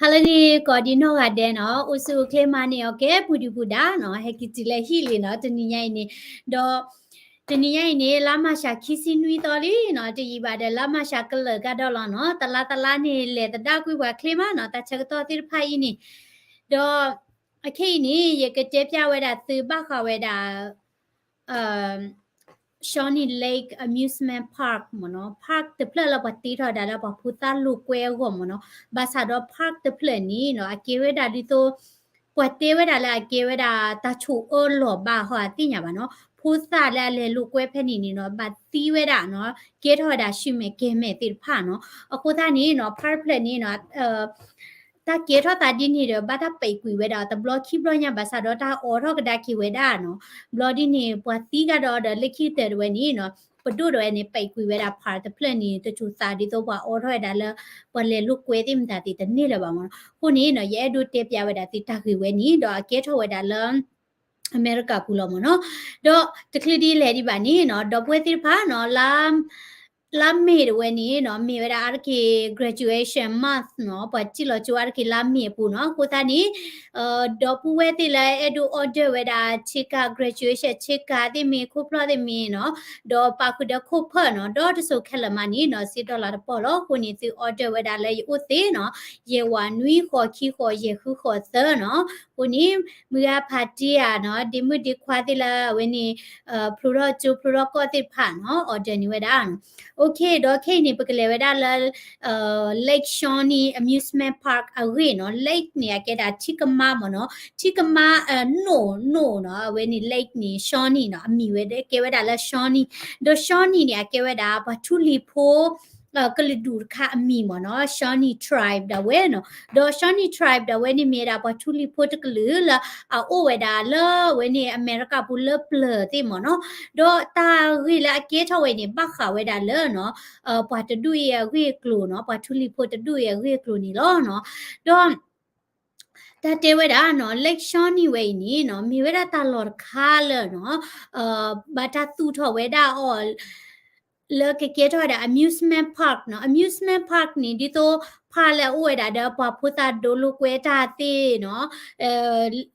ဟါလၢအဂ့ၤ ကိးဒံနီၢ်ဂၤဒဲးနီၤ, အိၣ်ဆူၣ်အိၣ်ချ့မၤန့ၢ်အီၤကဲ ပူၤဒုၣ်ပူၤဒါနီၤ, ဟဲက့ၤတုၤလၢဟံၣ်လံနီၤ တနံၤညါအံၤန့ၣ်, ဒီး တနံၤညါအံၤန့ၣ် လါမၤရှးခံဆံနွံသီလံနီၤ, တယံာ်ဘၣ်ဒီးလါမၤရှးကလၢာ်ကဒီးလီၤနီၤ, တလါတလါန့ၣ် လဲၤသဒၣ်ကွံာ်ပှၤချ့မးနီၤ, တၢ်ဆၢကတီၢ်သ့ၣ်တဖၣ်အံၤန့ၣ်, ဒီး အခဲအံၤန့ၣ် ယကတဲပျးဝဲဒၣ်သုဘၣ်ဃးဝဲဒၣ် Shawnee Lake Amusement Park မ့ၢ်နီၤ, park တဖျၢၣ်လၢပှၤတ့ထီၣ်ဝဲဒၣ်လၢပှၤဖိသၣ်လိာ်ကွဲအဂီၢ်မ့ၢ်နီၤ, ဘၣ်ဆၣ်ဒီး park တဖျၢၣ်န့ၣ်နီၤ အကဲဝဲဒၣ်ဒ်သိး ပှၤတဲဝဲဒၣ်လၢအကဲဝဲဒၣ်တၢ်ဆိၣ်အၢလီၤဘၣ်ဟီ အသ့ၣ်ညါဘၣ်နီၤ, ဖိသၣ်လၢအလဲၤလိာ်ကွဲဖဲန့ၣ်န့ၣ်နီၤ ဘၣ်သံဝဲဒၣ်နီၤ, ကဲထီၣ်ဝဲဒၣ်ဆူမဲာ်ကဲၤမဲာ်သ့ၣ်တဖၣ်နီၤ, အဃိသတးန့ၣ်နီၤ park တဖျၢၣ်န့ၣ်နီၤ တၢ်ကဲထီၣ်သးဒ်န့ၣ်ဒီး ဘၣ်တၢ်ပဲာ်ကွံာ်ဝဲဒၣ်တဘျီခံဘျီညါ ဘၣ်ဆၣ်ဒီးတၢ်အိးထီၣ်ကဒါက့ၤဝဲဒၣ်နီၤ, ဘျီဒ်န့ၣ် ပှၤသံကဒီးဒီးလၢခံကတၢၢ်တဝဲန့ၣ်နီၤ, ပဒိၣ်တဝဲန့ၣ် ပဲာ်ကွံာ်ဝဲဒၣ် park တဖျၢၣ်န့ၣ် တစိၤသးဒ်သိးပှၤအိးထီၣ်ဝဲဒၣ်လၢ ပှၤလဲၤလိာ်ကွဲသ့ၣ်မတၤသ့ၣ်တန့ၢ်လၢၤဘၣ်မ့ၢ်နီၤ, အဃိန့ၣ်နီၤ ယအဲၣ်ဒိးတဲပျးဝဲဒၣ်သုတၢ်ဂ့ၢ်ဝဲန့ၣ် ဒီးအကဲထီၣ်ဝဲဒၣ်လၢ အမဲရကၤပူၤလီၤမ့ၢ်နီၤ, ဒီးတချုးဒ်လဲၣ်ဒံးဘၣ်န့ၣ်နီၤ ဒီပုၢ်ဝဲၢ်သ့ၣ်တဖၣ်နီၤ လါ လါမ့ၤတဝဲန့ၣ်နီၤ မ့ၢ်ဝဲဒၣ်အါတက့ၢ် graduation month နီၤ, ပှၤစံၣ်လီၤကၠိအါတက့ၢ်လါမ့ၤအပူၤနီၤ, အဃိသတးန့ၣ် ဒီပုၢ်ဝဲၢ်သ့ၣ်လၢအဲၣ်ဒိး order ဝဲဒၣ် ဆ့ကၤ graduation ဆ့ကၤသ့ၣ်မ့ၢ် ခိၣ်ဖျီၣ်သ့ၣ်မ့ၢ်နီၤ, ဒီးပာ်ဃုာ်ဒီးခိၣ်ဖၢၣ်နီၤ, ဒီးတစိၤခဲလၢာ်မးန့ၣ်နီၤ စ့ဒီလၣ်တပီၢ်လီၤ, အဃိန့ၣ်သု order ဝဲဒၣ်လၢယအိၣ်သ့နီၤ, ယဲၢ်ဝးနွံဃိးခံဃိးယဲၢ်ဃုဃိးသၢနီၤ, အဃိန့ၣ် မုၢ်ဂၤဖးတံၢ်ဧါနီၤ, ဒ့မုၣ်ဒ့ခွါသ့ၣ်လၢအဝဲန့ၣ် ဖျိထီၣ်ကၠိဖျိထီၣ်ကီၢ်သ့ၣ်တဖၣ်နီၤ order န့ၢ်ဝဲဒၣ်နီၤ, okay ဒီးခဲအံၤန့ၣ် ပကလဲၤဝဲဒၣ်လၢ Lake Shawnee Amusement Park အဂ့ၢ်နီၤ, lake န့ၣ် အကဲဒၣ်ထံကမါမ့ၢ်နီၤ, ထံကမါ နိၣ် နိၣ်နီၤ, အဝဲန့ၣ် lake န့ၣ် Shawnee နီၤ, အမံၤဝဲကဲဝဲဒၣ်လၢ Shawnee, ဒီး Shawnee န့ၣ် အကဲဝဲဒၣ်ပှၤထူလံၤဖိ ကလုာ်ဒူၣ်တခါအမံၤမ့ၢ်နီၤ, Shawnee tribe ဒၣ်ဝဲနီၤ, ဒီး Shawnee tribe ဒၣ်ဝဲန့ၣ်မ့ၢ်ဝဲဒၣ်ပှၤထူလံၤဖိတကလုာ်လၢအအိၣ်ဝဲဒၣ်လၢအဝဲန့ၣ်အမဲရကၤပူၤလၢပျၢၤသ့ၣ်မ့ၢ်နီၤ, ဒီးတၢ်ဂ့ၢ်လၢအကဲထီၣ်ဝဲန့ၣ် ဘၣ်ဃးဝဲဒၣ်လၢနီၤ ပှၤတဒူၣ်အံၤအဂ့ၢ်အကျိၤနီၤ, ပှၤထူလံၤဖိတဒူၣ်အံၤအဂ့ၢ်အကျိၤန့ၣ်လီၤနီၤ, ဒီး တၢ်တဲဝဲဒၣ်နီၤ Lake Shawnee ဝဲအံၤန့ၣ်နီၤ မ့ၢ်ဝဲဒၣ်တၢ်လီၢ်တခါလၢနီၤ ဘၣ်တၢ်သူၣ်ထီၣ်ဝဲဒၣ်အီၤ လၢကကဲထီၣ်ဝဲဒၣ် amusement park နီၤ, amusement park န့ၣ် ဒ်သိး park လၢအအိၣ်ဝဲဒၣ်ဒီးပှၤဖိသၣ်ဒိလိာ်ကွဲတၢ်သ့ၣ်နီၤ,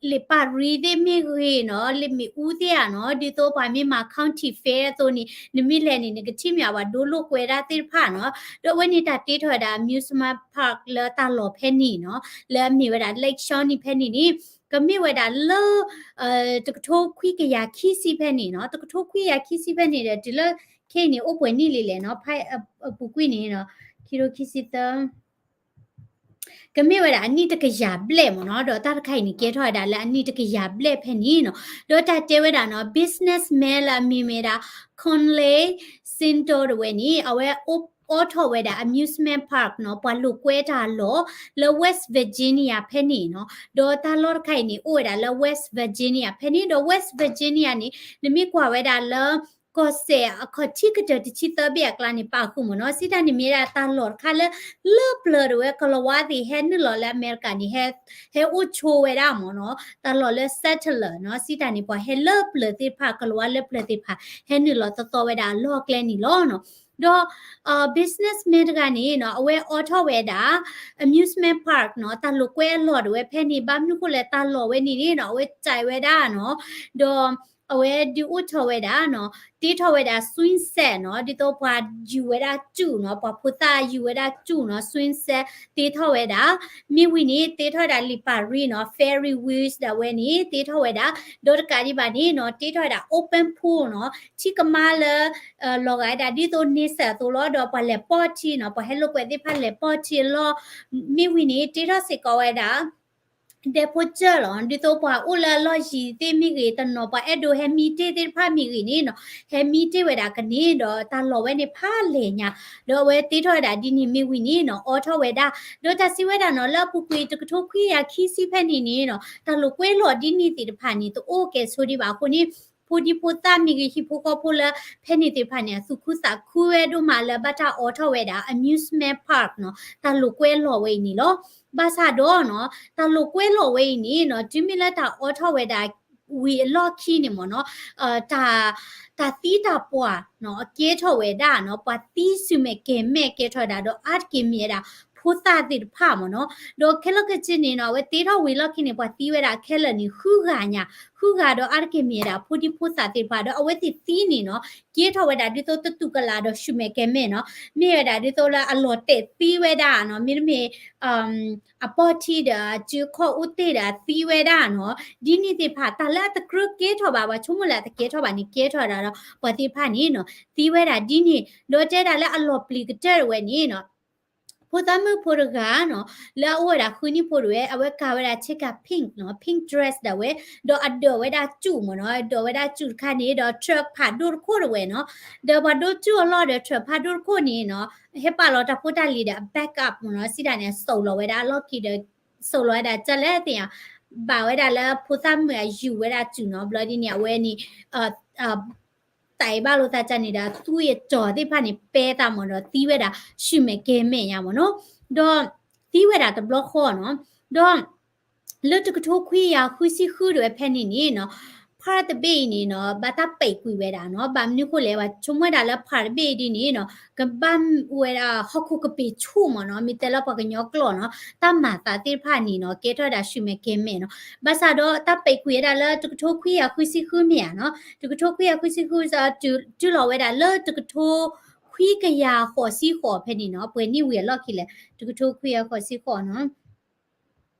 လ့ၣ်ပၣ်ရံသ့ၣ်မ့ၢ်ဂ့ၤနီၤ, လ့ၣ်မ့ၣ်အူသ့ၣ်ဧါနီၤ, ဒ်သိးပှၤမ့ၢ်မၤ county fair အသိးန့ၣ် နမ့ၢ်လဲၤန့ၣ် နကထံၣ်မ့ၢ်အဝဲဒိလိာ်ကွဲတၢ်သ့ၣ်တဖၣ်နီၤ, ဒီးအဝဲန့ၣ်တၢ်တ့ထီၣ်ဝဲဒၣ် amusement park လၢတၢ်လီၢ်ဖဲန့ၣ်နီၤ, လၢအမ့ၢ်ဝဲဒၣ် Lake Shawnee ဖဲန့ၣ်န့ၣ် ကမ့ၢ်ဝဲဒၣ်လၢ တကထိခွံကယၤခံဆံဖဲန့ၣ်နီၤ, တကထိခွံကယၤခံဆံဖဲန့ၣ်ဒီး တုၤလၢခဲအံၤန့ၣ် အိၣ်ပှဲၤနံၣ်လံလဲၣ်နီၤ, ဖဲအပူၤကွံာ်န့ၣ် ခံထိခံဆံသၢ ကမ့ၢ်ဝဲဒၣ်အနံၣ်တကယၤဘျဲၣ်မ့ၢ်နီၤ, ဒီးတၢ်တခါအံၤန့ၣ် ကဲထီၣ်ဝဲဒၣ်လၢအနံၣ်တကယၤဘျဲၣ်ဖဲန့ၣ်နီၤ, ဒီးတၢ်တဲဝဲဒၣ်နီၤ businessman လၢအမံၤမ့ၢ်ဒၣ် Conley Sindo တဝဲန့ၣ် အဝဲအိးထီၣ်ဝဲဒၣ် amusement park နီၤ, ပှၤလိာ်ကွဲတၢ်လီၢ် လၢ West Virginia ဖဲန့ၣ်နီၤ, ဒီးတၢ်လီၢ်တခါအံၤန့ၣ် အိၣ်ဝဲဒၣ်လၢ West Virginia ဖဲန့ၣ်, ဒီး West Virginia န့ၣ် နမ့ၢ်ကွၢ်ဝဲဒၣ်လၢ ကီၢ်စဲၣ်အခီၣ်ထံးကတၢၢ်တဆံသၢဘ့ၣ်အကျါန့ၣ် ပာ်ဃုာ်မ့ၢ်နီၤ, စံးတၢ်န့ၣ်မ့ၢ်ဒၣ်တၢ်လီၢ်တခါလၢ လၢပျၢၤတဝဲ ကလီၤဝါသ့ၣ်ဟဲနုာ်လီၤလၢအမဲရကၤန့ၣ် ဟဲအိၣ်ဆိးဝဲဒၣ်မ့ၢ်နီၤ, တၢ်လီၢ်လၢ settler နီၤ, စံးတၢ်န့ၣ် ပှၤဟဲလၢပျၢၤသ့ၣ်တဖၣ် ကလီၤဝါလၢပျၢၤသ့ၣ်တဖၣ် ဟဲနုာ်လီၤသီသီဝဲဒၣ်အလီၢ်အကျဲန့ၣ်လီၤနီၤ. ဒီး businessman တဂၤန့ၣ်နီၤ အဝဲအိးထီၣ်ဝဲဒၣ် amusement park နီၤ, တၢ်လိာ်ကွဲအလီၢ်တဝဲဖဲန့ၣ် ဘၣ်မနုၤဃိလဲၣ် တၢ်လီၢ်ဝဲန့ၣ်န့ၣ်နီၤ အဝဲစဲးဝဲဒၣ်နီၤ, ဒီး အဝဲဒုးအိၣ်ထီၣ်ဝဲဒၣ်နီၤ, တ့ထီၣ်ဝဲဒၣ် swing set နီၤ, ဒ်သိးပှၤယူၤဝဲဒၣ်စူၣ်နီၤ, ပှၤဖိသၣ်ယူၤဝဲဒၣ်စူၣ်နီၤ, swing set တ့ထီၣ်ဝဲဒၣ်, မ့ၢ်ဝံၤန့ၣ် တ့ထီၣ်ဝဲဒၣ်လံာ်ပၢ်ရံနီၤ, Ferris wheel ဒၣ်ဝဲန့ၣ် တ့ထီၣ်ဝဲဒၣ်, ဒီးတကးဒံးဘၣ်န့ၣ်နီၤ တ့ထီၣ်ဝဲဒၣ် open pool နီၤ, ထံကမါလၢ လီၤဂာ်ဝဲဒၣ်ဒ်သိး နေဆဲး အသိးလီၤ, ဒီးပှၤလဲၤပီၢ်ထံနီၤ, ပှၤဟဲလိာ်ကွဲသ့ၣ်တဖၣ်လဲၤပီၢ်ထံအလီၢ်, မ့ၢ်ဝံၤန့ၣ် တ့ထီၣ်စ့ၢ်ကီးဝဲဒၣ် ဒဲဖိစၢၢ်လီၤ, ဒ်သိးပှၤအိၣ်လၢအလီၢ်ယံၤသ့ၣ်မ့ၢ်ဂ့ၤ, တနီၤပှၤအဲၣ်ဒိးဟဲမံတ့ၢ်သ့ၣ်တဖၣ်မ့ၢ်ဂ့ၤန့ၣ်နီၤ, ဟဲမံတ့ၢ်ဝဲဒၣ်ကန့ၣ်, ဒီးတၢ်လီၢ်ဝဲန့ၣ်ဖးလဲၢ်ညါ, ဒီးအဝဲတ့ထီၣ်ဝဲဒၣ်ဒ်န့ၣ်မ့ၢ်ဝံၤန့ၣ်နီၤ အိးထီၣ်ဝဲဒၣ်, ဒီးတၢ်စံးဝဲဒၣ်နီၤ လၢအပူၤကွံာ်တကထိခွံကယၤခံဆံဖဲန့ၣ်န့ၣ်နီၤ တၢ်လိာ်ကွဲလီၢ်ဒ်န့ၣ်သ့ၣ်တဖၣ်န့ၣ် တအိၣ်ကဲဆိဒံးဘၣ်အဃိန့ၣ် ဖိဒံဖိသၣ်မ့ၢ်ဂ့ၤ ဟံၣ်ဖိဃီဖိလၢ ဖဲန့ၣ်သ့ၣ်တဖၣ်န့ၣ် အသူၣ်ခုသးခုဝဲဒိၣ်မးလၢဘၣ်တၢ်အိးထီၣ်ဝဲဒၣ် amusement park နီၤ, တၢ်လိာ်ကွဲလီၢ်ဝဲအံၤန့ၣ်လီၤ. ဘၣ်ဆၣ်ဒီးနီၤ တၢ်လိာ်ကွဲလီၢ်ဝဲအံၤန့ၣ်နီၤ တုၤမ့ၢ်လၢတၢ်အိးထီၣ်ဝဲဒၣ် ဝံၤအလီၢ်ခံန့ၣ်မ့ၢ်နီၤ တၢ်သံတၢ်ပှၢ်နီၤ အကဲထီၣ်ဝဲဒၣ်နီၤ, ပှၤသံဆူၣ်မဲာ်ကဲၤမဲာ်ကဲထီၣ်ဝဲဒၣ် ဒီးအါတက့ၢ်မ့ၢ်ဝဲဒၣ် ဖိသၣ်သ့ၣ်တဖၣ်မ့ၢ်နီၤ. ဒီးခဲလၢာ်ခဲဆ့န့ၣ်နီၤ အဝဲတ့ထီၣ်ဝံၤလီၢ်ခံန့ၣ် ပှၤသံဝဲဒၣ်ခဲလၢာ်န့ၣ် ဃုဂၤညါ, ဃုဂၤဒီးအါတက့ၢ်မ့ၢ်ဝဲဒၣ်ဖိဒံဖိသၣ်သ့ၣ်တဖၣ် ဒီးအဝဲသ့ၣ်သံန့ၣ်နီၤ ကဲထီၣ်ဝဲဒၣ်ဒ်သိးတတူၢ်ကလာ်ဒီးဆူၣ်မဲာ်ကဲၤမဲာ်နီၤ, မ့ၢ်ဝဲဒၣ်ဒ်သိးလၢအလီၤတဲာ်သံဝဲဒၣ်နီၤ, မ့တမ့ၢ် အပီၢ်ထံဒီးအစုခီၣ်အိၣ်တ့ၢ်ဒီး သံဝဲဒၣ်နီၤ, ဒ်န့ၣ်သ့ၣ်တဖၣ် တၢ်လၢအတကြၢးကဲထီၣ်ဘၣ် ပှၤဆိကမိၣ်လၢအတကဲထီၣ်ဘၣ်န့ၣ် ကဲထီၣ်ဝဲဒၣ်ဒီး ပှၤသ့ၣ်တဖၣ်န့ၣ်နီၤ သံဝဲဒၣ်ဒ်န့ၣ်, ဒီးတဲဒၣ်လၢအလီၤပျံၤကတၢၢ်တဝဲန့ၣ်နီၤ ဖိသၣ်မုၣ်ဖိတဂၤနီၤ လၢအအိၣ်ဝဲဒၣ်ဃုနံၣ်ဖိတဝဲ အဝဲကၤဝဲဒၣ်ဆ့ကၤ pink နီၤ, pink dress ဒၣ်ဝဲ, ဒီးအဒိးဝဲဒၣ်စူၣ်မ့ၢ်နီၤ, ဒိးဝဲဒၣ်စူၣ်တခါန့ၣ် ဒီးထြၢးဖးဒိၣ်တခိၣ်တဝဲနီၤ, ဒီးပှၤဒိစူၣ်အလီၢ်ဒီးထြၢးဖးဒိၣ်တခိၣ်န့ၣ်နီၤ ဟဲပာ်လီၤတၢ်ဖိတၢ်လံၤဒီးအ back up မ့ၢ်နီၤ, စံးဒၣ်န့ၣ် အစိာ်လီၤဝဲဒၣ်အလီၢ်ခံဒီး စိာ်လီၤဝဲဒၣ်ကလဲၣ်သ့ၣ်ညါ, ဘၣ်ဝဲဒၣ်လၢဖိသၣ်မုၣ်အယူၤဝဲဒၣ်စူၣ်နီၤ, ဘျီဒ်န့ၣ် အဝဲန့ၣ် တၢ်အံၤဘၣ်လိာ်သးကန့ၣ်ဒီး သွံၣ်အကၠီၤသ့ၣ်တဖၣ်န့ၣ် ပဲသးမ့ၢ်ဒီး သံဝဲဒၣ်ဆူၣ်မဲာ်ကဲၤမဲာ်ညါမ့ၢ်နီၤ, ဒီးသံဝဲဒၣ်တဘျီဃီနီၤ, ဒီးလၢတကထိခွံကယၤဃုဆံဃုတဝဲဖဲန့ၣ်န့ၣ်နီၤ ဖါတဘ့ၣ်အံၤန့ၣ်နီၤ ဘၣ်တၢ်ပဲာ်ကွံာ်ဝဲဒၣ်နီၤ, ဘၣ်မနုၤဃိလဲၣ် ပှၤဆိကမိၣ်ဝဲဒၣ်လၢဖါတဘ့ၣ်အံၤဒ်န့ၣ်နီၤ ကဘၣ်ဝဲဒၣ်ဟီၣ်ခိၣ်ကပ့ၤဆူၣ်မ့ၢ်နီၤ, မ့ၢ်တဲလၢပှၤကညီကျိာ်နီၤ တၢ်မၤသးသ့ၣ်တဖၣ်န့ၣ်နီၤ ကဲထီၣ်ဝဲဒၣ်ဆူၣ်မဲာ်ကဲၤမဲာ်နီၤ, ဘၣ်ဆၣ်ဒီးတၢ်ပဲာ်ကွံာ်ဝဲဒၣ်လၢတကထိခွံကယၤဃုဆံဃုမ့ၢ်ဧါနီၤ, တကထိခွံကယၤဃုဆံဃု တုၤလီၤဝဲဒၣ်လၢတကထိခွံကယၤဃိးဆံဃိးဖဲန့ၣ်နီၤ, ပှဲၤနံၣ်ဝံၤအလီၢ်ခံလဲၣ် တကထိခွံကယၤဃိးဆံဃိးနီၤ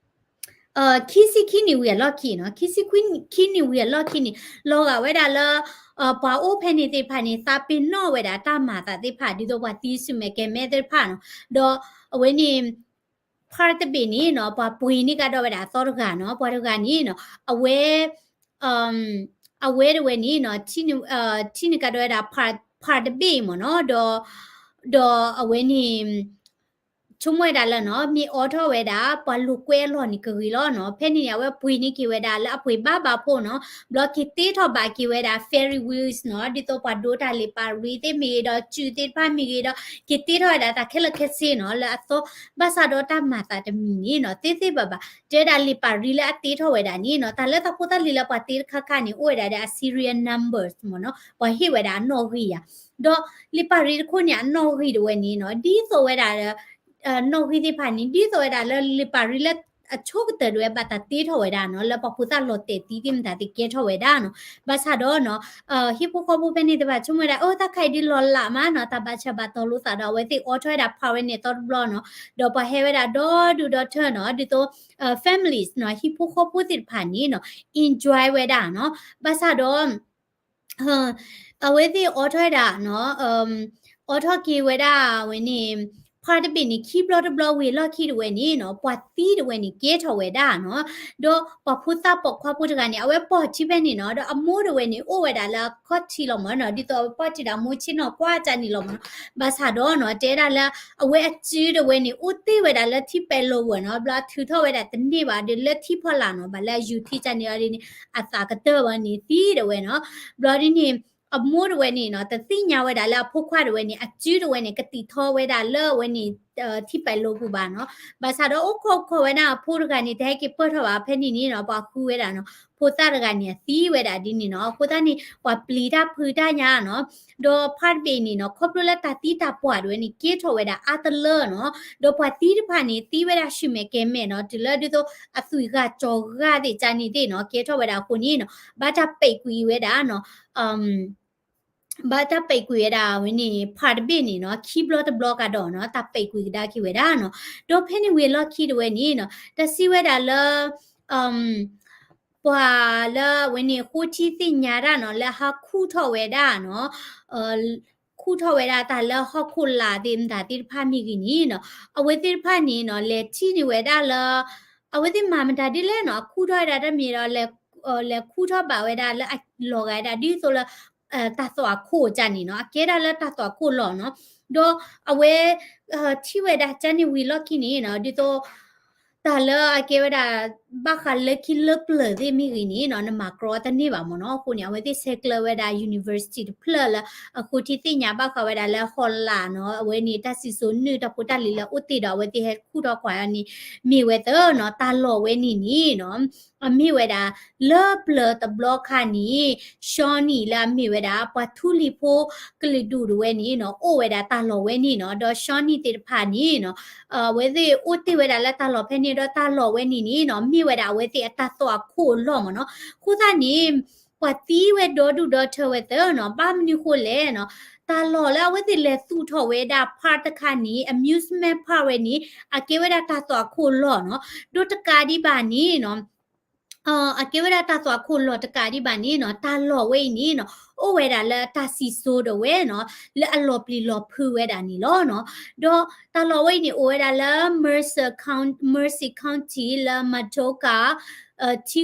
ခံဆံခံနံၣ်ဝံၤအလီၢ်ခံနီၤ, ခံဆံခံနံၣ်ဝံၤအလီၢ်ခံန့ၣ် လီၤဂာ်ဝဲဒၣ်လၢ ပှၤအိၣ်ဖဲန့ၣ်သ့ၣ်တဖၣ်န့ၣ် သးပ့ၤနီၣ်ဝဲဒၣ်တၢ်မၤသးသ့ၣ်တဖၣ် ဒ်သိးပှၤသံဆူၣ်မဲာ်ကဲၤမဲာ်သ့ၣ်တဖၣ်နီၤ, ဒီးအဝဲန့ၣ် ဖါတဘ့ၣ်န့ၣ်နီၤ ပှၤပှ့ၤန့ၢ်ကဒီးဝဲဒၣ်အသီတဂၤနီၤ, ပှၤတဂၤန့ၣ်နီၤ အဝဲ အဝဲတဝဲန့ၣ်နီၤ ထံၣ်န့ၢ်ကဒီးဝဲဒၣ် ဖါတဘ့ၣ်မ့ၢ်နီၤ, ဒီး ဒီးအဝဲန့ၣ် ဆိကမိၣ်ဝဲဒၣ်လၢနီၤ မ့ၢ်အိးထီၣ်ဝဲဒၣ် ပှၤလိာ်ကွဲအလီၢ်န့ၣ်ကဂ့ၤလီၤနီၤ, ဖဲန့ၣ်န့ၣ် အဝဲပှ့ၤန့ၢ်က့ၤဝဲဒၣ်လၢအပှ့ၤဘၣ်ဘၣ်ဖိနီၤ, ဘျီက့ၤတ့ထီၣ်ဘၣ်က့ၤဝဲဒၣ် fairy wheels နီၤ, ဒ်သိးပှၤဒိတၢ်လံာ်ပာ်ရံသ့ၣ်မ့ၢ်ဂ့ၤဒီး စုၣ်သ့ၣ်တဖၣ်မ့ၢ်ဂ့ၤဒီး က့ၤတ့ထီၣ်ဝဲဒၣ်တၢ်ခဲလၢာ်ခဲဆ့နီၤ လၢအသီ, ဘၣ်ဆၣ်ဒီးတၢ်မၤသးတမံၤန့ၣ်နီၤ သ့သ့ဘၣ်ဘၣ် တဲဒၣ်လံာ်ပာ်ရံလၢအတ့ထီၣ်ဝဲဒၣ်န့ၣ်နီၤ တၢ်လၢတၢ်ဖိတၢ်လံၤလၢပှၤတ့တခါခါန့ၣ် အိၣ်ဝဲဒၣ်ဒီးအ serial numbers မ့ၢ်နီၤ, ပှၤဟ့ၣ်ဝဲဒၣ်အနီၣ်ဂံၢ်ယၤ, ဒီးလံာ်ပာ်ရံတခိၣ်န့ၣ် အနီၣ်ဂံၢ်တဝဲန့ၣ်နီၤ ဒ်သိးဝဲဒၣ် နီၣ်ဂံၢ်သ့ၣ်တဖၣ်န့ၣ် ဒ်သိးဝဲဒၣ်လၢလံာ်ပာ်ရံလၢအဆိကတၢၢ်တဝဲ ဘၣ်တၢ်တ့ထီၣ်ဝဲဒၣ်နီၤ လၢပှၤဖိသၣ်လီၤတဲာ်သံသ့ၣ်မတၤသ့ၣ်ကဲထီၣ်ဝဲဒၣ်နီၤ, ဘၣ်ဆၣ်ဒီးနီၤ ဟံၣ်ဖိဃီဖိဖဲန့ၣ်သ့ၣ်တဖၣ် ဆိကမိၣ်ဝဲဒၣ် အိၣ်တၢ်ခါအံၤဒ်လီၤလးမးနီၤ တၢ်ဘၣ်ဆၢဘၣ်တီၤလိာ်သးဒီး အဝဲသ့ၣ်အိးထီၣ်ဝဲဒၣ်ဖါဝဲန့ၣ်အသီတဘျီနီၤ, ဒီးပှၤဟဲဝဲဒၣ်ဒီဒူၣ်ဒီထၢနီၤ ဒ်သိး families နီၤ ဟံၣ်ဖိဃီဖိသ့ၣ်တဖၣ်န့ၣ်နီၤ enjoy ဝဲဒၣ်နီၤ, ဘၣ်ဆၣ်ဒီး အဝဲသ့ၣ်အိးထီၣ်ဝဲဒၣ်နီၤ အိးထီၣ်က့ၤဝဲဒၣ်ဝဲန့ၣ် ဖါတဘ့ၣ်န့ၣ် ခံဘျီတဘျီဝံၤအလီၢ်ခံတဝဲန့ၣ်နီၤ ပှၤသံတဝဲန့ၣ် ကဲထီၣ်ဝဲဒၣ်နီၤ, ဒီးပှၤဖိသၣ်ပိာ်ခွါဖိတဂၤန့ၣ် အဝဲပိာ်ထံဖဲန့ၣ်နီၤ ဒီးအမိၢ်တဝဲန့ၣ် အိၣ်ဝဲဒၣ်လၢအခီၣ်ထံးလီၤမ့ၢ်နီၤ ဒ်သိးအဝဲပိာ်ထံဒီးအမိၢ်ဆ့ၣ်နီၤကွၢ်ကၢ်န့ၣ်လီၤမ့ၢ်နီၤ, ဘၣ်ဆၣ်ဒီးနီၤ တဲဒၣ်လၢ အဝဲအစုတဝဲန့ၣ် အိၣ်တ့ၢ်ဝဲဒၣ်လၢထံပဲာ်လိာ်ပူၤနီၤ ဘျီအထုးထီၣ်ဝဲဒၣ်တန့ၢ်ဘၣ်ဒီးလၢထံဖီလာ်နီၤ ဘၣ်လၢအယူၤထံကၢ်န့ၣ်အီၤဒ်န့ၣ် အသးကတၢၢ်ဝဲန့ၣ်သံတဝဲနီၤ, ဘျီဒ်န့ၣ် အမိၢ်တဝဲန့ၣ်နီၤ တသ့ၣ်ညါဝဲဒၣ်လၢအဖိခွါတဝဲန့ၣ် အစုတဝဲန့ၣ် ကတံာ်ထီဝဲဒၣ်လၢအဝဲန့ၣ် ထံပဲာ်လိာ်ပူၤဘၣ်နီၤ, ဘၣ်ဆၣ်ဒီးအိၣ်ခိးခိးဝဲဒၣ်အဖိတဂၤန့ၣ် တဟဲက့ၤပၢၢ်ထီၣ်ဘၣ်ဖဲန့ၣ်န့ၣ်နီၤ ပှၤဃုဝဲဒၣ်နီၤ ဖိသၣ်တဂၤန့ၣ် အသံဝဲဒၣ်ဒ်န့ၣ်နီၤ အဃိသတးန့ၣ် ပှၤပျံၤတၢ်ဖုးတၢ်ညါနီၤ ဒီးဖါတဘ့ၣ်န့ၣ်နီၤ ခီဖျိလၢတၢ်သံတၢ်ပှၢ်တဝဲန့ၣ် ကဲထီၣ်ဝဲဒၣ်အါတလၢနီၤ, ဒီးပှၤသံတဖၣ်န့ၣ် သံဝဲဒၣ်ဆူၣ်မဲာ်ကဲၤမဲာ်နီၤ တုၤလၢဒ်သိးအသွံၣ်ဂၢ်ကၠီၤဂၢ်သ့ၣ်ကန့ၣ်သ့ၣ်နီၤ ကဲထီၣ်ဝဲဒၣ်အဃိန့ၣ်နီၤ ဘၣ်တၢ်ပဲာ်ကွံာ်ဝဲဒၣ်နီၤ ဘၣ်တၢ်ပဲာ်ကွံာ်ဝဲဒၣ်ဝဲန့ၣ် ဖါတဘ့ၣ်န့ၣ်နီၤ ခံဘျီတဘျီကဒီးနီၤ တၢ်ပဲာ်ကွံာ်ကဒါက့ၤဝဲဒၣ်နီၤ, ဒီးဖဲန့ၣ်ဝံၤအလီၢ်ခံတဝဲန့ၣ်နီၤ တၢ်စံးဝဲဒၣ်လၢ ပှၤလၢအဝဲန့ၣ် ဃိထံသ့ၣ်ညါတၢ်နီၤ လၢဟးခူၣ်ထီၣ်ဝဲဒၣ်နီၤ ခူၣ်ထီၣ်ဝဲဒၣ်တၢ်လၢဟီၣ်ခိၣ်လာ်သ့ၣ်မတၤသ့ၣ်တဖၣ်မ့ၢ်ဂ့ၤန့ၣ်နီၤ အဝဲသ့ၣ်တဖၣ်န့ၣ်နီၤ လဲၤထံၣ်န့ၢ်ဝဲဒၣ်လၢ အဝဲသ့ၣ်မၤမတၤဒ်လဲၣ်နီၤ အခူၣ်ထီၣ်ဝဲဒၣ်တမံၤဒီး လဲၤခူၣ်ထီၣ်ဘၣ်ဝဲဒၣ်လၢအလီၤဂာ်ဝဲဒၣ်ဒ်သိးလၢ တၢ်သွၣ်ခိၣ်ကန့ၣ်နီၤ အကဲဒၣ်လၢတၢ်သွၣ်ခိၣ်လီၤနီၤ, ဒီးအဝဲ ထံၣ်ဝဲဒၣ်ကန့ၣ်ဝံၤလီၢ်ခံန့ၣ်နီၤ ဒ်သိး တၢ်လၢအကဲဝဲဒၣ် ဘၣ်ဃးလၢခံလၢပျၢၤသ့ၣ်မ့ၢ်ဂ့ၤန့ၣ်နီၤ နမၤကြီတန့ၢ်ဘၣ်မ့ၢ်နီၤ. အဃိန့ၣ် အဝဲသ့ၣ်ဆဲးကျၢဝဲဒၣ် university တဖျၢၣ်လၢ အဃိထံသ့ၣ်ညါဘၣ်ဃးဝဲဒၣ်လၢ Holland နီၤ အဝဲန့ၣ် တၢ်စံၣ်စိၤနုာ်တၢ်ဖိတၢ်လံၤလၢအအိၣ်တ့ၢ်ဒီးအဝဲသ့ၣ်ဟဲခူၣ်ထီၣ်ကွၢ်အီၤန့ၣ် မ့ၢ်ဝဲသ့နီၤ တၢ်လီၢ်ဝဲန့ၣ်န့ၣ်နီၤ အမ့ၢ်ဝဲဒၣ် လၢပျၢၤတဘျီခါန့ၣ် Shawnee လၢအမ့ၢ်ဝဲဒၣ် ပှၤထူလံၤဖိကလုာ်ဒူၣ်တဝဲန့ၣ်နီၤ အိၣ်ဝဲဒၣ်တၢ်လီၢ်ဝဲန့ၣ်နီၤ ဒီး Shawnee သ့ၣ်တဖၣ်န့ၣ်နီၤ အဝဲသ့ၣ်အိၣ်တ့ၢ်ဝဲဒၣ်လၢတၢ်လီၢ်ဖဲန့ၣ်ဒီးတၢ်လီၢ်ဝဲန့ၣ်န့ၣ်နီၤ မ့ၢ်ဝဲဒၣ်အဝဲသ့ၣ်အတၢ်သွၣ်ခိၣ်အလီၢ်မ့ၢ်နီၤ. အဃိသတးန့ၣ် ပှၤသံဝဲဒီဒူၣ်ဒီထၢဝဲသ့နီၤ ဘၣ်မနုၤဃိလဲၣ်နီၤ တၢ်လီၢ်လၢအဝဲသ့ၣ်လဲၤသူၣ်ထီၣ်ဝဲဒၣ် park တခါန့ၣ် amusement park ဝဲန့ၣ် အကဲဝဲဒၣ်တၢ်သွၣ်ခိၣ်လီၢ်နီၤ ဒီးတကးဒံးဘၣ်န့ၣ်နီၤ အကဲဝဲဒၣ်တၢ်သွၣ်ခိၣ်လီၢ်တကးဒံးဘၣ်န့ၣ်နီၤ တၢ်လီၢ်ဝဲအံၤန့ၣ်နီၤ အိၣ်ဝဲဒၣ်လၢတၢ်စံၣ်စိၤဒၣ်ဝဲနီၤ လၢအလီၤပျံၤလီၤဖုးဝဲဒၣ်န့ၣ်လီၤနီၤ. ဒီးတၢ်လီၢ်ဝဲအံၤန့ၣ် အိၣ်ဝဲဒၣ်လၢ Mercer Coun- Mercer County လၢ Matoka ထံကျိ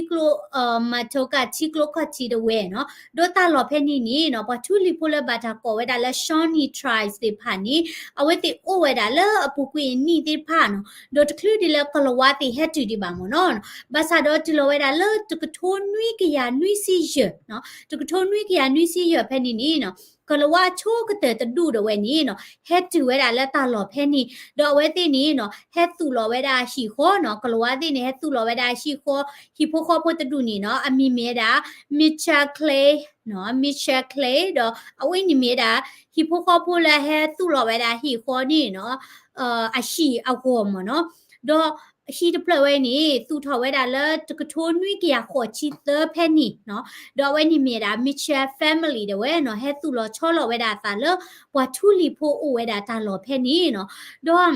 Matoka ထံကျိခီၣ်ထံးတဝဲနီၤ. ဒီးတၢ်လီၢ်ဖဲန့ၣ်န့ၣ်နီၤ ပှၤထူလံၤဖိလၢဘၣ်တၢ်ကိးဝဲဒၣ်လၢ Shawnee Tribe သ့ၣ်တဖၣ်န့ၣ် အဝဲသ့ၣ်အိၣ်ဝဲဒၣ်လၢအပူၤကွံာ်အနံၣ်သ့ၣ်တဖၣ်နီၤ ဒီးတချုးဒံးလၢကလၤဝါသ့ၣ်ဟဲတုၤဒံးဘၣ်မ့ၢ်နီၤ ဘၣ်ဆၣ်ဒီးတုၤလီၤဝဲဒၣ်လၢတကထိနွံကယၤနွံဆံယဲၢ်နီၤ တကထိနွံကယၤနွံဆံယဲၢ်ဖဲန့ၣ်န့ၣ်နီၤ ကလၤဝါအဆိကတၢၢ်တဒူၣ်ဒၣ်ဝဲန့ၣ်နီၤ ဟဲတုၤဝဲဒၣ်လၢတၢ်လီၢ်ဖဲန့ၣ် ဒီးအဝဲသ့ၣ်န့ၣ်နီၤ ဟဲသူၣ်လီၤဝဲဒၣ်ဟံၣ်ဃီနီၤ ကလၤဝါသ့ၣ်န့ၣ် ဟဲသူၣ်လီၤဝဲဒၣ်ဟံၣ်ဃီ ဟံၣ်ဖိဃီဖိတဒူၣ်န့ၣ်နီၤ အမံၤမ့ၢ်ဝဲဒၣ် Mitchell Clay နီၤ Mitchell Clay ဒီးအဝဲန့ၣ်မ့ၢ်ဝဲဒၣ် ဟံၣ်ဖိဃီဖိလၢဟဲသူၣ်လီၤဝဲဒၣ်ဟံၣ်ဃီန့ၣ်နီၤ အဟံၣ်အဂီၢ်မ့ၢ်နီၤ ဒီးဟံၣ်တဖျၢၣ်ဝဲန့ၣ် သူၣ်ထီၣ်ဝဲဒၣ်လၢတကထိနွံကယၤဃိးဆံသၢဖဲန့ၣ်နီၤ ဒီးအဝဲန့ၣ်မ့ၢ်ဝဲဒၣ် Mitchell family ဒၣ်ဝဲနီၤ ဟဲသူၣ်လီၤဆီလီၤဝဲဒၣ်အသးလၢ ပှၤထူလံၤဖိအိၣ်ဝဲဒၣ်တၢ်လီၢ်ဖဲန့ၣ်နီၤ ဒီး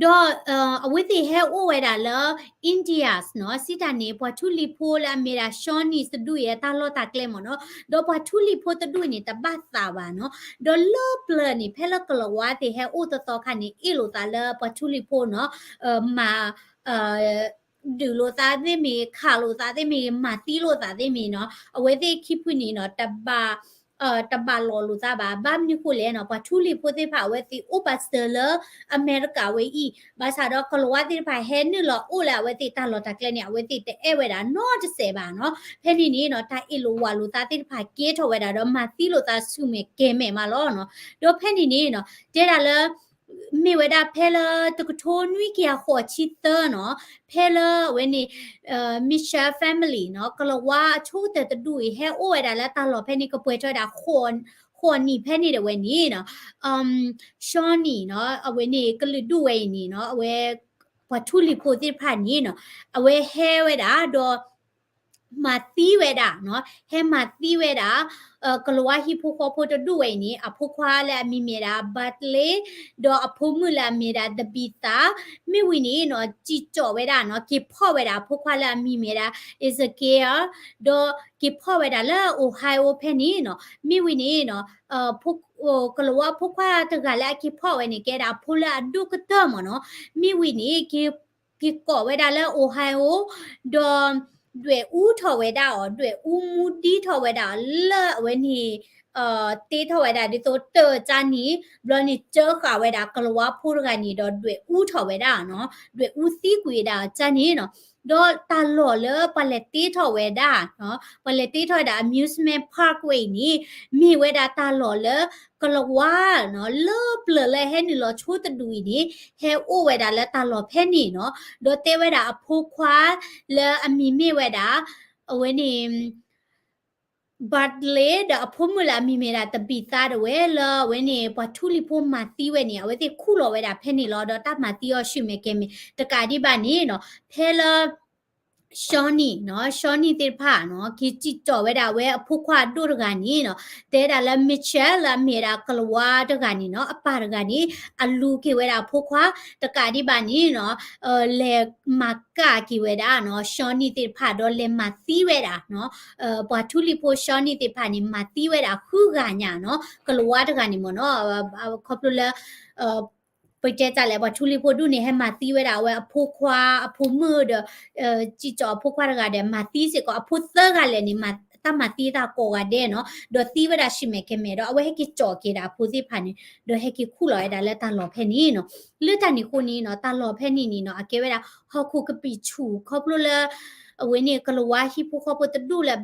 ဒီး အဝဲသ့ၣ်ဟဲအိၣ်ဝဲဒၣ်လၢ Indians နီၤ စံးတၢ်န့ၣ် ပှၤထူလံၤဖိလၢအမ့ၢ်ဒၣ် Shawnee တဒူၣ်အံၤအတၢ်လီၢ်တၢ်ကျဲမ့ၢ်နီၤ ဒီးပှၤထူလံၤဖိတဒူၣ်အံၤန့ၣ် တဘၣ်သးဘၣ်နီၤ ဒီးလၢပျၢၤန့ၣ် ဖဲလၢကလၤဝါသ့ၣ်ဟဲအိၣ်သီသီခါန့ၣ် အ့ၣ်လိာ်သးလၢပှၤထူလံၤဖိနီၤ မၤ ဒုးလိာ်သးသ့ၣ်မ့ၢ် ခးလိာ်သးသ့ၣ်မ့ၢ် မၤသံလိာ်သးသ့ၣ်မ့ၢ်နီၤ အဝဲသ့ၣ်ခံဖုန့ၣ်နီၤ တဘၣ် တဘၣ်လီၤလိာ်သးဘၣ် ဘၣ်မနုၤဃိလဲၣ်နီၤ ပှၤထူလံၤဖိသ့ၣ်တဖၣ် အဝဲသ့ၣ်အိၣ်ပာ်စၢၤလၢအမဲရကၤဝဲအံၤ ဘၣ်ဆၣ်ဒီးကလၤဝါသ့ၣ်တဖၣ်ဟဲနုာ်လီၤအိၣ်လၢအဝဲသ့ၣ်တၢ်လီၢ်တၢ်ကျဲန့ၣ် အဝဲသ့ၣ်တအဲၣ်ဝဲဒၣ်နီတစဲးဘၣ်နီၤ ဖဲန့ၣ်န့ၣ်နီၤ တၢ်အ့ၣ်လိာ်ဝးလိာ်သးသ့ၣ်တဖၣ်ကဲထီၣ်ဝဲဒၣ်ဒီးမၤသံလိာ်သးဆူၣ်မဲာ်ကဲၤမဲာ်မးလီၤနီၤ ဒီးဖဲန့ၣ်န့ၣ်နီၤ တဲဒၣ်လၢ မ့ၢ်ဝဲဒၣ်ဖဲလၢတကထိနွံကယၤဃိးဆံသၢနီၤ ဖဲလၢအဝဲန့ၣ် Mitchell family နီၤ ကလၤဝါအဆိကတၢၢ်တဒူၣ်အံၤ ဟဲအိၣ်ဝဲဒၣ်လၢတၢ်လီၢ်ဖဲန့ၣ် ကပှဲၤထီၣ်ဝဲဒၣ် ဃိးနံၣ်ဖဲန့ၣ်ဒၣ်ဝဲန့ၣ်နီၤ Shawnee နီၤ အဝဲန့ၣ်ကလုာ်ဒူၣ်ဝဲအံၤန့ၣ်နီၤ အဝဲ ပှၤထူလံၤဖိသ့ၣ်တဖၣ်န့ၣ်နီၤ အဝဲဟဲဝဲဒၣ်ဒီး မၤသံဝဲဒၣ်နီၤ ဟဲမၤသံဝဲဒၣ် ကလၤဝါဟံၣ်ဖိဃီဖိတဒူၣ်ဝဲအံၤန့ၣ် အဖိခွါလၢအမံၤမ့ၢ်ဒၣ် Bartley ဒီးအဖိမုၣ်လၢအမံၤဒၣ် Tabitha မ့ၢ်ဝံၤန့ၣ်နီၤ စံၣ်ကၠီၣ်ဝဲဒၣ်နီၤ က့ၤဖီၣ်ဝဲဒၣ်အဖိခွါလၢအမံၤမ့ၢ်ဒၣ် Ezekiel ဒီးက့ၤဖီၣ်ဝဲဒၣ်လၢ Ohio ဖဲန့ၣ်နီၤ မ့ၢ်ဝံၤန့ၣ်နီၤ ကလၤဝါအဖိခွါတဂၤလၢအက့ၤဖီၣ်ဝဲန့ၣ် ကဲဒၣ်အဖိလၢအဒိၣ်ကတၢၢ်မ့ၢ်နီၤ မ့ၢ်ဝံၤန့ၣ် က့ၤ က့ၤကိးဝဲဒၣ်လၢ Ohio ဒီး ဒွဲၣ်အူထီၣ်ဝဲဒၣ်အီၤ ဒွဲၣ်အူမူဒံထီၣ်ဝဲဒၣ်အီၤလၢအဝဲန့ၣ် တ့ထီၣ်ဝဲဒၣ်ဒ်သိးတၢ်ကၢန့ၣ် ဘျီန့ၣ် ကၢဃာ်ဝဲဒၣ်ကလၤဝါဖိတဂၤန့ၣ်ဒီး ဒွဲၣ်အူထီၣ်ဝဲဒၣ်နီၤ ဒွဲၣ်အူသံကွံာ်ဝဲဒၣ်အီၤကၢန့ၣ်နီၤ ဒီးတၢ်လီၢ်လၢပှၤလဲၤတ့ထီၣ်ဝဲဒၣ် ပှၤလဲၤတ့ထီၣ်ဝဲဒၣ် amusement park ဝဲအံၤန့ၣ် မ့ၢ်ဝဲဒၣ်တၢ်လီၢ်လၢ ကလၤဝါနီၤ လၢပျၢၤလၢဟဲနုာ်လီၤဆိတဒူၣ်အံၤန့ၣ် ဟဲအိၣ်ဝဲဒၣ်လၢတၢ်လီၢ်ဖဲန့ၣ်နီၤ ဒီးတဲဝဲဒၣ်အဖိခွါလၢအမံၤမ့ၢ်ဝဲဒၣ် အဝဲန့ၣ် Bartley ဒီးအဖိမုၣ်လၢအမံၤမ့ၢ်ဒၣ် Tabitha ဒၣ်ဝဲလၢအဝဲန့ၣ် ပှၤထူလံၤဖိမၤသံဝဲန့ၣ် အဝဲသ့ၣ်ခူၣ်လီၤဝဲဒၣ်ဖဲန့ၣ်လီၤ ဒီးတၢ်မၤသံအီၤဆူၣ်မဲာ်ကဲၤမဲာ် တကးဒံးဘၣ်န့ၣ်နီၤ ဖဲလၢ Shawnee နီၤ Shawnee သ့ၣ်တဖၣ်နီၤ က့ၤစံၣ်ကၠီၣ်ဝဲဒၣ်ဝဲအဖိခွါအဒိၣ်တဂၤန့ၣ်နီၤ တဲဒၣ်လၢ Mitchell လၢအမ့ၢ်ဒၣ်ကလၤဝါတဂၤန့ၣ်နီၤ အပၢ်တဂၤန့ၣ် အလူၤက့ၤဝဲဒၣ်အဖိခွါ တကးဒံးဘၣ်န့ၣ်နီၤ လဲၤမၤကၣ်က့ၤဝဲဒၣ်နီၤ Shawnee သ့ၣ်တဖၣ်ဒီးလဲၤမၤသံဝဲဒၣ်နီၤ ပှၤထူလံၤဖိ Shawnee သ့ၣ်တဖၣ်န့ၣ် မၤသံဝဲဒၣ်ဃုဂၤညါနီၤ ကလၤဝါတဂၤန့ၣ်မ့ၢ်နီၤ ခီဖျိလၢ ပတဲတၢ်လဲၣ် ပှၤထူလံၤဖိဒူၣ်န့ၣ် ဟဲမၤသံဝဲဒၣ်အဝဲအဖိခွါ အဖိမုၣ်ဒီး စံၣ်ကၠီၣ်အဖိခွါတဂၤဒီး မၤသံစ့ၢ်ကီး အဖိသၢဂၤလၢာ်န့ၣ် မၤ တၢ်မၤသံတၢ်ကိးဂၤဒဲးနီၤ, ဒီးသံဝဲဒၣ်ဆူၣ်မဲာ်ကဲၤမဲာ်ဒီး အဝဲဟဲက့ၤကၠီၣ်က့ၤဒၣ်အဖိသ့ၣ်တဖၣ်န့ၣ် ဒီးဟဲက့ၤခူၣ်လီၤဝဲဒၣ်လၢတၢ်လီၢ်ဖဲန့ၣ်နီၤ. လၢတၢ်န့ၣ်အဃိန့ၣ်နီၤ တၢ်လီၢ်ဖဲန့ၣ်န့ၣ်နီၤ အကဲဝဲဒၣ် ဟီၣ်ခိၣ်ကပံာ်ဆူၣ် ခီဖျိလၢ အဝဲန့ၣ် ကလၤဝါဟံၣ်ဖိဃီဖိတဒူၣ်လၢ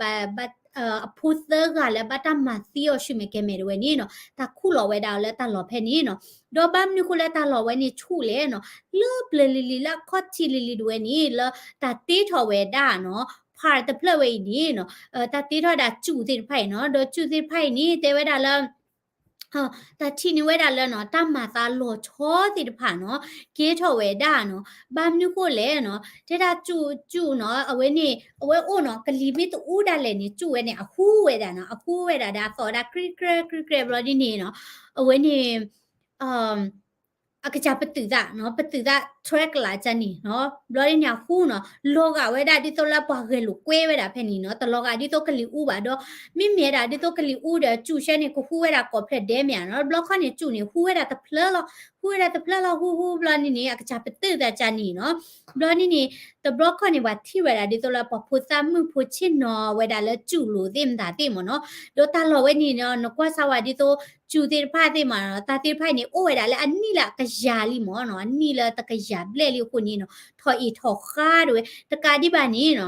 အဖိသၢဂၤလၢဘၣ်တၢ်မၤသံအီၤဆူၣ်မဲာ်ကဲၤမဲာ်တဝဲန့ၣ်နီၤ တၢ်ခူၣ်လီၤဝဲဒၣ်လၢတၢ်လီၢ်ဖဲန့ၣ်နီၤ. ဒီးဘၣ်မနုၤဃိလၢတၢ်လီၢ်ဝဲန့ၣ်ဆူၣ်လဲၣ်နီၤ, လၢပျၢၤလံၤလံၤလၢအခီၣ်ထံးလံၤလံၤတဝဲန့ၣ် လၢတၢ်တ့ထီၣ်ဝဲဒၣ်နီၤ ဖးတဖျၢၣ်ဝဲအံၤန့ၣ်နီၤ, တၢ်တ့ထီၣ်ဝဲဒၣ်စူၣ်သ့ၣ်တဖၣ်အံၤနီၤ, ဒီးစူၣ်သ့ၣ်တဖၣ်အံၤန့ၣ် တဲဝဲဒၣ်လၢ တၢ်ထံၣ်န့ၢ်ဝဲဒၣ်လၢနီၤ တၢ်မၤသးလီၤဆီသ့ၣ်တဖၣ်နီၤ ကဲထီၣ်ဝဲဒၣ်နီၤ. ဘၣ်မနုၤဃိလဲၣ်နီၤ, တဲဒၣ်စူၣ် စူၣ်နီၤ အဝဲန့ၣ် အဝဲအိၣ်နီၤ ကလံၤမ့ၢ်တအူဒၣ်လဲာ်န့ၣ် စူၣ်ဝဲန့ၣ် အဟူဝဲဒၣ်နီၤ, အဟူဝဲဒၣ်ဒီးအသီၣ်ဝဲဒၣ် ကြံကြဲ ကြံကြဲ ဘျီဒ်န့ၣ်နီၤ, အဝဲန့ၣ် အကစၢ်ပတုာ်သးနီၤ, ပတုာ်သး ထွဲကလးကန့ၣ်နီၤ, ဘျီဒ်န့ၣ်အဟူနီၤ, လီၤဂာ်ဝဲဒၣ်ဒ်သိးလၢပှၤဂဲၤလိာ်ကွဲဝဲဒၣ်ဖဲန့ၣ်နီၤ, တလီၤဂာ်ဒ်သိးကလံၤအူဘၣ်ဒီး မ့မ့ၢ်ဒၣ်ဒ်သိးကလံၤအူဒီး စူၣ်ဆဲန့ၣ် ကဟူဝဲဒၣ်ကိးဖျၢၣ်ဒဲးမ့ၢ်ဧါနီၤ, ဘျီခီန့ၣ် စူၣ်န့ၣ် ဟူဝဲဒၣ်တဖျၢၣ်လီၤ, ဟူဝဲဒၣ်တဖျၢၣ်လီၤ ဟူဟူဘျီန့ၣ်န့ၣ် အကစၢ်ပတုာ်သးကန့ၣ်နီၤ, ဘျီန့ၣ်န့ၣ် တဘျီခီန့ၣ် ပှၤထံၣ်ဝဲဒၣ်ဒ်သိးလၢပှၤဖိသၣ်မုၣ်ဖိဆ့ၣ်နီၤဝဲဒၣ်လၢစူၣ်လိာ်သ့ၣ်မတၤသ့ၣ်မ့ၢ်နီၤ, ဒီးတၢ်လီၢ်ဝဲန့ၣ်နီၤ နကွၢ်စၢ်ဝဲဒ်သိး စူၣ်သ့ၣ်တဖၣ်သ့ၣ်မ့ၢ်နီၤ, တၢ်သ့ၣ်တဖၣ်အံၤန့ၣ် အိၣ်ဝဲဒၣ်လၢအနံၣ်လၢအကယၤလံမ့ၢ်နီၤ, အနံၣ်လၢတကယၤဘျဲၣ်လံအဃိန့ၣ်နီၤ, ထီၣ်အ့ၣ်ထီၣ်ဃါတဝဲ တကးဒံးဘၣ်န့ၣ်နီၤ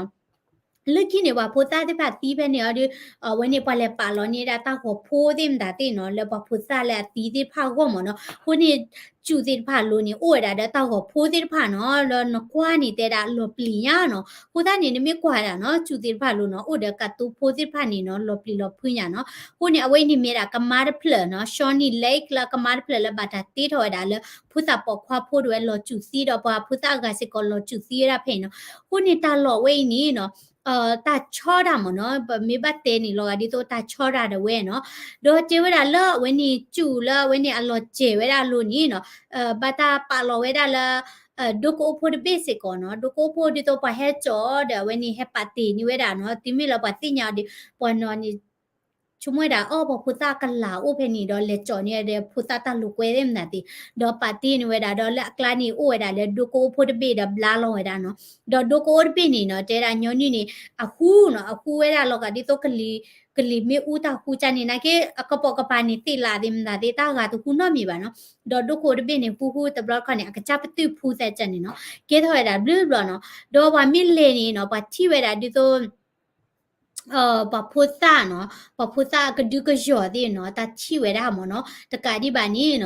လၢခံန့ၣ် ပှၤဖိသၣ်သ့ၣ်တဖၣ်သံဖဲန့ၣ်အီၤဒီး အဝဲန့ၣ် ပှၤလဲၤပာ်လီၤန့ၢ်ဒၣ်တၢ်ဂီၤဖိသ့ၣ်မတၤသ့ၣ်နီၤ လၢပှၤဖိသၣ်လၢအသံသ့ၣ်တဖၣ်အဂီၢ်မ့ၢ်နီၤ, အဃိန့ၣ် စူၣ်သ့ၣ်တဖၣ်အလိၤန့ၣ် အိၣ်ဝဲဒၣ်ဒီးတၢ်ဂီၤဖိသ့ၣ်တဖၣ်နီၤ, လၢနကွၢ်န့ၣ်တဲဒၣ်လီၤပျံၤညါနီၤ, အဃိသတးန့ၣ် နမ့ၢ်ကွၢ်ဒၣ်နီၤ စူၣ်သ့ၣ်တဖၣ်အလိၤနီၤ အိၣ်ဒီးကးတိဖိသ့ၣ်တဖၣ်န့ၣ်နီၤ လီၤပျံၤလီၤဖုးညါနီၤ, အဃိန့ၣ် အဝဲအံၤန့ၣ်မ့ၢ်ဒၣ်ကမါတဖျၢၣ်နီၤ Shawnee Lake လၢကမါတဖျၢၣ်လၢဘၣ်တၢ်တ့ထီၣ်ဝဲဒၣ်လၢ ဖိသၣ်ပိာ်ခွါဖိတဝဲလီၤစူၣ်သံဒီးပှၤဖိသၣ်အဂၤစ့ၢ်ကီးလီၤစူၣ်သံဝဲဒၣ်ဖဲအံၤနီၤ, အဃိန့ၣ်တၢ်လီၢ်ဝဲအံၤန့ၣ်နီၤ တၢ်ဆီတၢ်မ့ၢ်နီၤ ပမ့ၢ်ဘၣ်တဲန့ၣ်လီၤဂာ်ဒ်သိးတၢ်ဆီတၢ်ဒၣ်ဝဲနီၤ, ဒီးတဲဝဲဒၣ်လၢအဝဲန့ၣ်စူၣ်လၢအဝဲန့ၣ်အလီၤစဲၤဝဲဒၣ်အလိၤန့ၣ်နီၤ, ဘၣ်တၢ်ပာ်လီၤဝဲဒၣ်လၢ ဒိကအိဖိတဘ့ၣ်စ့ၢ်ကီးနီၤ, ဒိကအိဖိဒ်သိးပှၤဟဲကၠီၣ်ဒီးအဝဲန့ၣ်ဟဲပာ်တ့ၢ်န့ၢ်ဝဲဒၣ်နီၤ, တုၤမ့ၢ်လၢပှၤသ့ၣ်ညါအီၤဒီး ပှၤနီၤန့ၣ် ဆိကမိၣ်ဝဲဒၣ်အီၣ်ပှၤဖိသၣ်ကလၤအိၣ်ဖဲန့ၣ်ဒီး လဲၤကၠီၣ်န့ၢ်ဒီးဖိသၣ်တၢ်လိာ်ကွဲသ့ၣ်မတၤသ့ၣ်, ဒီးပာ်တ့ၢ်န့ၢ်ဝဲဒၣ်ဒီးလၢအကျါန့ၣ် အိၣ်ဝဲဒၣ်လၢဒိကအိဖိတဘ့ၣ်ဒီးဘျါလီၤဝဲဒၣ်နီၤ, ဒီးဒိကအိတဘ့ၣ်န့ၣ်နီၤ တဲဒၣ်ညီနုၢ်န့ၣ် အဟူနီၤ အဟူဝဲဒၣ်လီၤဂာ်ဒ်သိးကလံၤ ကလံၤမ့ၣ်အူတၢ်ဟူကန့ၣ် နာ်က့ အကပိာ်ကပၤန့ၣ် သ့ၣ်လးသ့ၣ်မတၤသ့ၣ် တၢ်ဂၤတဟူနီတမံၤဘၣ်နီၤ, ဒီးဒိကအိတဘ့ၣ်န့ၣ် ဟူဟူတဘျီတခီၣ်န့ၣ် အကစၢ်ပတုာ်ဖုသးကန့ၣ်နီၤ, ကဲထီၣ်ဝဲဒၣ်ဘျုးဘျီနီၤ, ဒီးပှၤမ့ၢ်လဲၤန့ၣ်နီၤ ပှၤထံၣ်ဝဲဒၣ်ဒ်သိး ပှၤဖိသၣ်နီၤ, ပှၤဖိသၣ်အကဒုကယီၤသ့ၣ်နီၤ တၢ်ထံၣ်ဝဲဒၣ်မ့ၢ်နီၤ, တကးဒံးဘၣ်န့ၣ်နီၤ,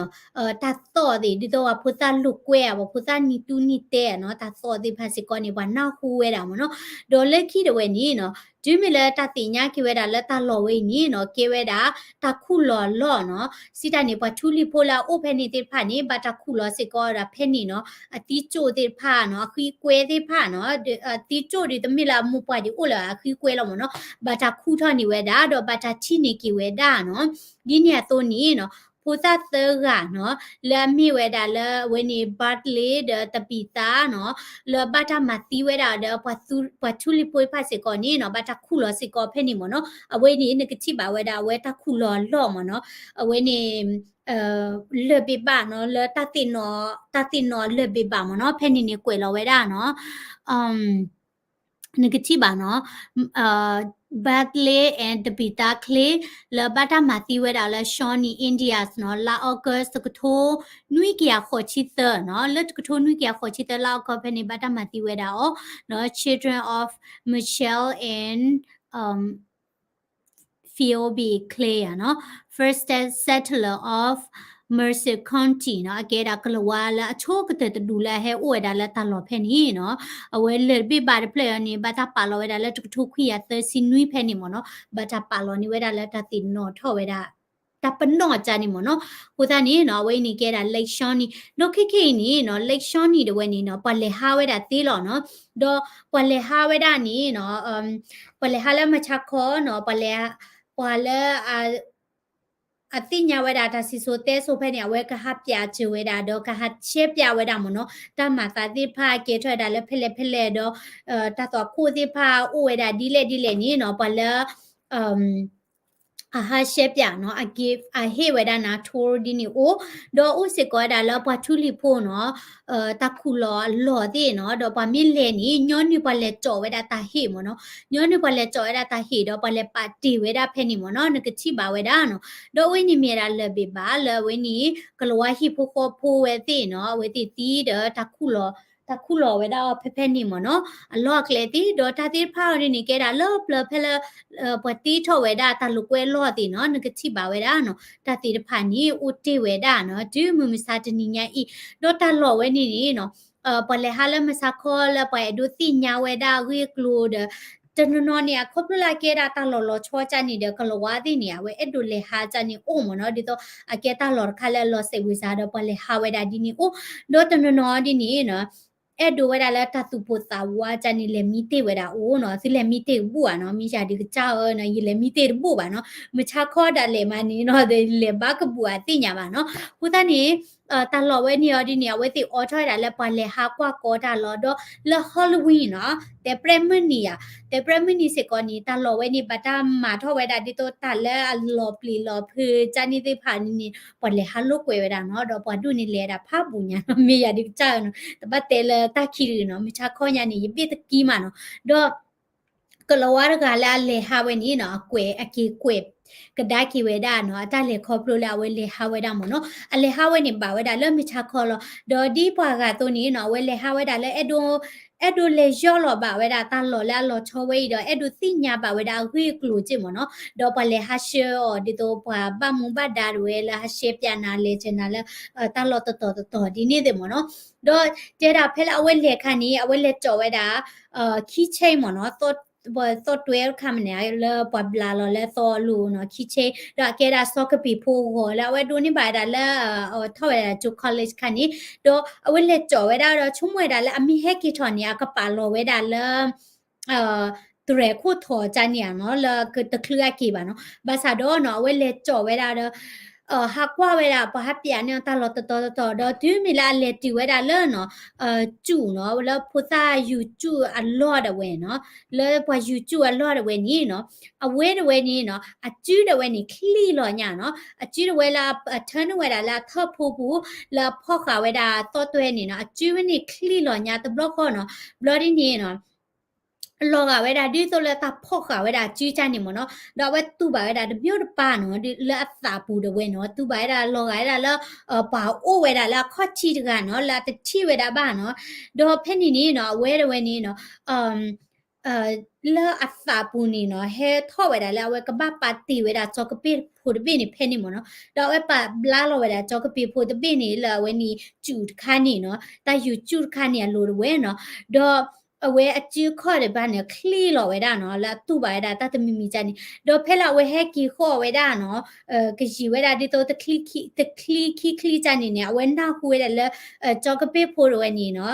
တၢ်သီၣ်သ့ၣ် ဒ်သိးပှၤဖိသၣ်လိာ်ကွဲဧါ ပှၤဖိသၣ်နံၤတူနံၤတဲဧါနီၤ တၢ်သီၣ်သ့ၣ်တဖၣ်စ့ၢ်ကီးန့ၣ် ပှၤနၢ်ဟူဝဲဒၣ်မ့ၢ်နီၤ, ဒီးလၢခံတဝဲန့ၣ်နီၤ တုၤမ့ၢ်လၢတၢ်သ့ၣ်ညါက့ၤဝဲဒၣ်လၢတၢ်လီၢ်ဝဲအံၤန့ၣ်နီၤ ကဲဝဲဒၣ် တၢ်ခူၣ်လီၤအလီၢ်နီၤ, စံးတၢ်န့ၣ် ပှၤထူလံၤဖိလၢအအိၣ်ဖဲန့ၣ်သ့ၣ်တဖၣ်န့ၣ် ဘၣ်တၢ်ခူၣ်လီၤစ့ၢ်ကီးဝဲဒၣ်ဖဲန့ၣ်နီၤ, အသံကၠိၣ်သ့ၣ်တဖၣ်နီၤ အဃံအကွဲသ့ၣ်တဖၣ်နီၤ, အသံကၠိၣ်ဒီးတမ့ၢ်လၢအမိၢ်ပှၢ်ဒံးအိၣ်လၢၤ အဃံအကွဲလီၤမ့ၢ်နီၤ, ဘၣ်တၢ်ခူၣ်ထီၣ်န့ၢ်ဝဲဒၣ် ဒီးဘၣ်တၢ်ထံၣ်န့ၢ်က့ၤဝဲဒၣ်နီၤ, ဒ်န့ၣ်အသိးန့ၣ်နီၤ ဖိသၣ်သၢဂၤနီၤ လၢအမ့ၢ်ဝဲဒၣ်လၢအဝဲန့ၣ် Bradley ဒီး Tabitha နီၤ လၢဘၣ်တၢ်မၤသံဝဲဒၣ်ဒီး ပှၤထူလံၤဖိတဖၣ်စ့ၢ်ကီးန့ၣ်နီၤ ဘၣ်တၢ်ခူၣ်လီၤစ့ၢ်ကီးဖဲန့ၣ်မ့ၢ်နီၤ. အဝဲန့ၣ်နကထံၣ်ဘၣ်ဝဲဒၣ် အဝဲတၢ်ခူၣ်လီၤအလီၢ်မ့ၢ်နီၤ. အဝဲန့ၣ် လၢၢ်ဘ့ၣ်ဘၣ်နီၤ လၢတၢ်သ့ၣ်နီၤ တၢ်သ့ၣ်နီၤလၢၢ်ဘ့ၣ်ဘၣ်မ့ၢ်နီၤ ဖဲန့ၣ်န့ၣ်ကွဲးလီၤဝဲဒၣ်နီၤ နကထံၣ်ဘၣ်နီၤ Bradley and Tabitha Clay လၢဘၣ်တၢ်မၤသံဝဲဒၣ်လၢ Shawnee Indians နီၤ လါ August တကထိနွံကယၤဃိးဆံသၢနီၤ လၢတကထိနွံကယၤဃိးဆံသၢ လါ August ဖဲန့ၣ် ဘၣ်တၢ်မၤသံဝဲဒၣ်အီၤနီၤ Children of Michelle and Phoebe Clay နီၤ First Settler of Mercer County နီၤ အကဲဒၣ်ကလၤဝါလၢအဆိကတၢၢ်တဒူၣ်လၢအဟဲအိၣ်ဝဲဒၣ်လၢတၢ်လီၢ်ဖဲန့ၣ်နီၤ အဝဲလၢၢ်တဘ့ၣ်ဘၣ်တဖျၢၣ်အံၤန့ၣ် ဘၣ်တၢ်ပာ်လီၤဝဲဒၣ်လၢတကထိခွံကယၤသၢဆံနွံဖဲန့ၣ်မ့ၢ်နီၤ ဘၣ်တၢ်ပာ်လီၤန့ၢ်ဝဲဒၣ်လၢတၢ်သ့ၣ်နီၤထီၣ်ဝဲဒၣ် တၢ်ပနီၣ်ကါန့ၣ်မ့ၢ်နီၤ အဃိသတးန့ၣ်နီၤ အဝဲအံၤန့ၣ်ကဲဒၣ် Lake Shawnee ဒီးခဲခဲအံၤန့ၣ်နီၤ Lake Shawnee တဝဲန့ၣ်နီၤ ပှၤလဲၤဟးဝဲဒၣ်သ့လီၤနီၤ ဒီးပှၤလဲၤဟါဝဲဒၣ်န့ၣ်နီၤ ပှၤလဲၤဟါလၢမဆါခီနီၤ ပှၤလဲၤ ပှၤလၢ အသ့ၣ်ညါဝဲဒၣ်တၢ်စံၣ်စိၤတဲစိၤဖဲန့ၣ် အဝဲကဟးပၠးစၢၤဝဲဒၣ် ဒီးကဟးဆဲပၠးဝဲဒၣ်မ့ၢ်နီၤ တၢ်မၤသးသ့ၣ်တဖၣ်ကဲထီၣ်ဝဲဒၣ်လၢဖဲလဲၣ်ဖဲလဲၣ်ဒီး တၢ်သွၣ်ခိၣ်သ့ၣ်တဖၣ်အိၣ်ဝဲဒၣ်ဒ်လဲၣ်ဒ်လဲၣ်န့ၣ်နီၤ ပှၤလၢ အဟးရှဲပၠးနီၤ အ gift အဟ့ၣ်ဝဲဒၣ်နၤ tour ဒ်န့ၣ်အိၣ်, ဒီးအိၣ်စ့ၢ်ကီးဝဲဒၣ်လၢပှၤထူလံၤဖိနီၤ တၢ်ခူၣ်လီၤအလီၢ်သ့ၣ်နီၤ ဒီးပှၤမ့ၢ်လဲၤန့ၣ် ညီနုၢ်ပှၤလဲၤကၠီးဝဲဒၣ်တၢ်ဟ့ၣ်မ့ၢ်နီၤ, ညီနုၢ်ပှၤလဲၤကၠီးဝဲဒၣ်တၢ်ဟ့ၣ်ဒီးပှၤလဲၤပာ်တ့ၢ်ဝဲဒၣ်ဖဲန့ၣ်မ့ၢ်နီၤ နကထံၣ်ဘၣ်ဝဲဒၣ်နီၤ, ဒီးအဝဲန့ၣ်မ့ၢ်ဝဲဒၣ်လၢၢ်ဘ့ၣ်ဘၣ်လၢအဝဲန့ၣ် ကလၤဝါဟံၣ်ဖိဃီဖိဝဲသ့ၣ်နီၤ အဝဲသ့ၣ်သံဒီးတၢ်ခူၣ်လီၤ တၢ်ခူၣ်လီၤဝဲဒၣ်အီၤဖဲဖဲန့ၣ်မ့ၢ်နီၤ, အလီၢ်အကျဲသ့ၣ် ဒီးတၢ်သ့ၣ်တဖၣ်အီၤဒ်န့ၣ် ကဲဒၣ်လၢပျၢၤဖဲလၢ ပှၤတ့ထီၣ်ဝဲဒၣ်တၢ်လိာ်ကွဲအလီၢ်သ့ၣ်နီၤ နကထံၣ်ဘၣ်ဝဲဒၣ်နီၤ, တၢ်သ့ၣ်တဖၣ်န့ၣ် အိၣ်တ့ၢ်ဝဲဒၣ်နီၤ တုၤမုၢ်မဆါတနံၤညါအံၤ, ဒီးတၢ်လီၢ်ဝဲန့ၣ်န့ၣ်နီၤ ပှၤလဲၤဟးလၢမဆါခီလၢပှၤအဲၣ်ဒိးသ့ၣ်ညါဝဲဒၣ်အဂ့ၢ်အကျိၤဒီး တနီၤနီၤန့ၣ် အခီဖျိလၢအကဲဒၣ်တၢ်လီၢ်လီၤဆီကၢ်န့ၣ်ဒီး ကလၤဝါသ့ၣ်န့ၣ် အဝဲအဲၣ်ဒိးလဲၤဟးကၢ်န့ၣ်အိၣ်မ့ၢ်နီၤ, ဒ်သိးအကဲတၢ်လီၢ်တခါလၢအလီၤစဲးဝံၤစါဒီး ပှၤလဲၤဟးဝဲဒၣ်ဒ်န့ၣ်အိၣ်, ဒီးတနီၤနီၤဒ်န့ၣ်နီၤ အဲၣ်ဒိးဝဲဒၣ်လၢတၢ်သူၣ်ပိၢ်သးဝးကၢ်န့ၣ် လဲၤမံတ့ၢ်ဝဲဒၣ်အိၣ်နီၤ, သုလဲၤမံတ့ၢ်တဘူၣ်ဧါနီၤ, မ့ၢ်ယၤဒုးကစၢ်ဧၢနီၤ ယလဲၤမံတ့ၢ်တဘူၣ်ဘၣ်နီၤ, မုၢ်ဆါခီဒၣ်လဲာ်မးန့ၣ်နီၤ လဲၤဘၣ်ကဘူၣ်အသ့ၣ်ညါဘၣ်နီၤ, အဃိသတးန့ၣ် တၢ်လီၢ်ဝဲန့ၣ်အီၤဒ်န့ၣ် အဝဲသ့ၣ်အိးထီၣ်ဝဲဒၣ်လၢပှၤလဲၤဟးကွၢ်ကီတၢ်လီၤ, ဒီးလၢ Halloween နီၤ တဲပြဲၢ်မုၢ်နံၤဧါ, တဲပြဲၢ်မုၢ်နံၤစ့ၢ်ကီးန့ၣ် တၢ်လီၢ်ဝဲန့ၣ် ဘၣ်တၢ်မၤထီၣ်ဝဲဒၣ်ဒ်သိးတၢ်လၢအလီၤပျံၤလီၤဖုးကၢ်န့ၣ်သ့ၣ်တဖၣ်န့ၣ် ပှၤလဲၤဟးလိာ်ကွဲဝဲဒၣ်နီၤ, ဒီးပှၤဒိၣ်န့ၣ်လဲၤဒၣ်ဖးဘူးညါနီၤ, မ့ၢ်ယၤဒုးကစၢ်ဧၢနီၤ, တဘၣ်တဲလၢတၢ်ခံးတဂ့ၤနီၤ, မုၢ်ဆါခီညါန့ၣ် ယဘ့ၣ်တကံမးနီၤ, ဒီး ကလၤဝါတဂၤလၢအလဲၤဟးဝဲန့ၣ်နီၤ အကွဲး အက့ၤကွဲးကဒါက့ၤဝဲဒၣ်နီၤ အတၢ်လဲၤခီဖျိလၢအဝဲလဲၤဟးဝဲဒၣ်မ့ၢ်နီၤ, အလဲၤဟးဝဲန့ၣ်ဘၣ်ဝဲဒၣ်လၢမုၢ်ဆါခီလီၤ, ဒီးဒ်ပှၤဂၤအသိးန့ၣ်နီၤ အဝဲလဲၤဟးဝဲဒၣ်လၢအဲၣ်ဒိး အဲၣ်ဒိးလဲၤယီၢ်လီၤဘၣ်ဝဲဒၣ်တၢ်လီၢ်လၢအလီၤဆီဝဲအံၤဒီး အဲၣ်ဒိးသ့ၣ်ညါဘၣ်ဝဲဒၣ်အဂ့ၢ်အကျိၤက့ၢ်မ့ၢ်နီၤ, ဒီးပှၤလဲၤဟးဆှၢအီၤဒ်သိးပှၤဘၣ်မူဘၣ်ဒါတဝဲလၢဟးဆှၢပၠးနၤလဲၤစၢၤနၤလၢ တၢ်လီၢ်တတီၤတတီၤဒ်န့ၣ်သ့ၣ်မ့ၢ်နီၤ, ဒီးတဲဒၣ်ဖဲလၢအဝဲလဲၤခါန့ၣ် အဝဲလဲၤကၠီးဝဲဒၣ် keychain မ့ၢ်နီၤ, သီၣ်တွဲတခါမ့ၢ်န့ၣ် လၢပှၤဘျးလီၤလၢသီအလိၤနီၤ keychain ဒီးအကဲဒၣ်စီၤကပ့ၤဖိအဂီၤလၢအဝဲဒိးန့ၢ်ဘၣ်ဝဲဒၣ်လၢ အဝဲထီၣ်ဝဲဒၣ်ကၠိ college ခါန့ၣ်, ဒီးအဝဲလဲၤကၠီးဝဲဒၣ်ဒီးဆိကမိၣ်ဝဲဒၣ်လၢအမ့ၢ်ဟဲက့ၤထီၣ်န့ၣ် အကပာ်လီၤဝဲဒၣ်လၢ တြဲၤခိၣ်ထီၣ်ကၢ်န့ၣ်ဧါနီၤ လၢတချုးအက့ၤဘၣ်နီၤ, ဘၣ်ဆၣ်ဒီးနီၤ အဝဲလဲၤကၠီးဝဲဒၣ်ဒီး ဟးကွၢ်ဝဲဒၣ် ပှၤဟးပၠးန့ၢ်တၢ်လီၢ်တတီၤတတီၤဒီး တုၤမ့ၢ်လၢအလဲၤတုၤဝဲဒၣ်လၢနီၤ စူၣ်နီၤ လၢဖိသၣ်ယူၤစူၣ်အလီၢ်ဒၣ်ဝဲနီၤ, လၢပှၤယူၤစူၣ်အလီၢ်ဒၣ်ဝဲန့ၣ်နီၤ, အဝဲဒၣ်ဝဲန့ၣ်နီၤ အစုဒၣ်ဝဲန့ၣ်ချံၣ်လီၤညါနီၤ, အစုဒၣ်ဝဲလၢအထၢနုာ်ဝဲဒၣ်လၢအထၢၣ်ဖိပူၤ လၢအဖီၣ်ဃာ်ဝဲဒၣ်သီၣ်တွဲန့ၣ်နီၤ, အစုဝဲန့ၣ်ချံၣ်လီၤညါတဘျီဃီနီၤ, ဘျီဒ်န့ၣ်နီၤ လီၤဂာ်ဝဲဒၣ်ဒ်သိးလၢတၢ်ဖီၣ်ဃာ်ဝဲဒၣ်အစုကၢ်န့ၣ်မ့ၢ်နီၤ, ဒီးအဝဲတူၢ်ဘၣ်ဝဲဒၣ်တမံၤတပၢ်နီၤ လၢအသးပူၤဒၣ်ဝဲနီၤ, တူၢ်ဘၣ်ဝဲဒၣ်လီၤဂာ်ဝဲဒၣ်လၢ ပှၤအိၣ်ဝဲဒၣ်လၢအခီၣ်ထံးတဂၤနီၤ လၢအတထံၣ်ဝဲဒၣ်ဘၣ်နီၤ, ဒီးဖဲန့ၣ်န့ၣ်နီၤ အဝဲဒၣ်ဝဲန့ၣ်နီၤ လၢအသးပူၤန့ၣ်နီၤ ဟဲထီၣ်ဝဲဒၣ်လၢအဝဲကဘၣ်ပာ်တ့ၢ်ဝဲဒၣ်ကၠီကပ့ၤဖိတဘ့ၣ်န့ၣ်ဖဲန့ၣ်မ့ၢ်နီၤ, ဒီးအဝဲပာ်ဘျါလီၤဝဲဒၣ်ကၠီကပ့ၤဖိတဘ့ၣ်န့ၣ် လၢအဝဲန့ၣ်စူၣ်တခါန့ၣ်နီၤ တၢ်ယူၤစူၣ်တခါန့ၣ်အလိၤဒၣ်ဝဲနီၤ, ဒီးအဝဲအစုခီၣ်တဖၣ်န့ၣ် ချံၣ်လီၤဝဲဒၣ်နီၤ လၢအတူၢ်ဘၣ်ဝဲဒၣ်တၢ်တမံၤမံၤကၢ်န့ၣ်, ဒီးဖဲလၢအဝဲဟဲက့ၤဃီၣ်ဝဲဒၣ်နီၤ ကယံာ်ဝဲဒၣ်ဒ်သိး တချံခံချံကၢ်န့ၣ်န့ၣ် အဝဲနၢ်ဟူဝဲဒၣ်လၢ ကၠီကပ့ၤဖိဒၣ်ဝဲန့ၣ်နီၤ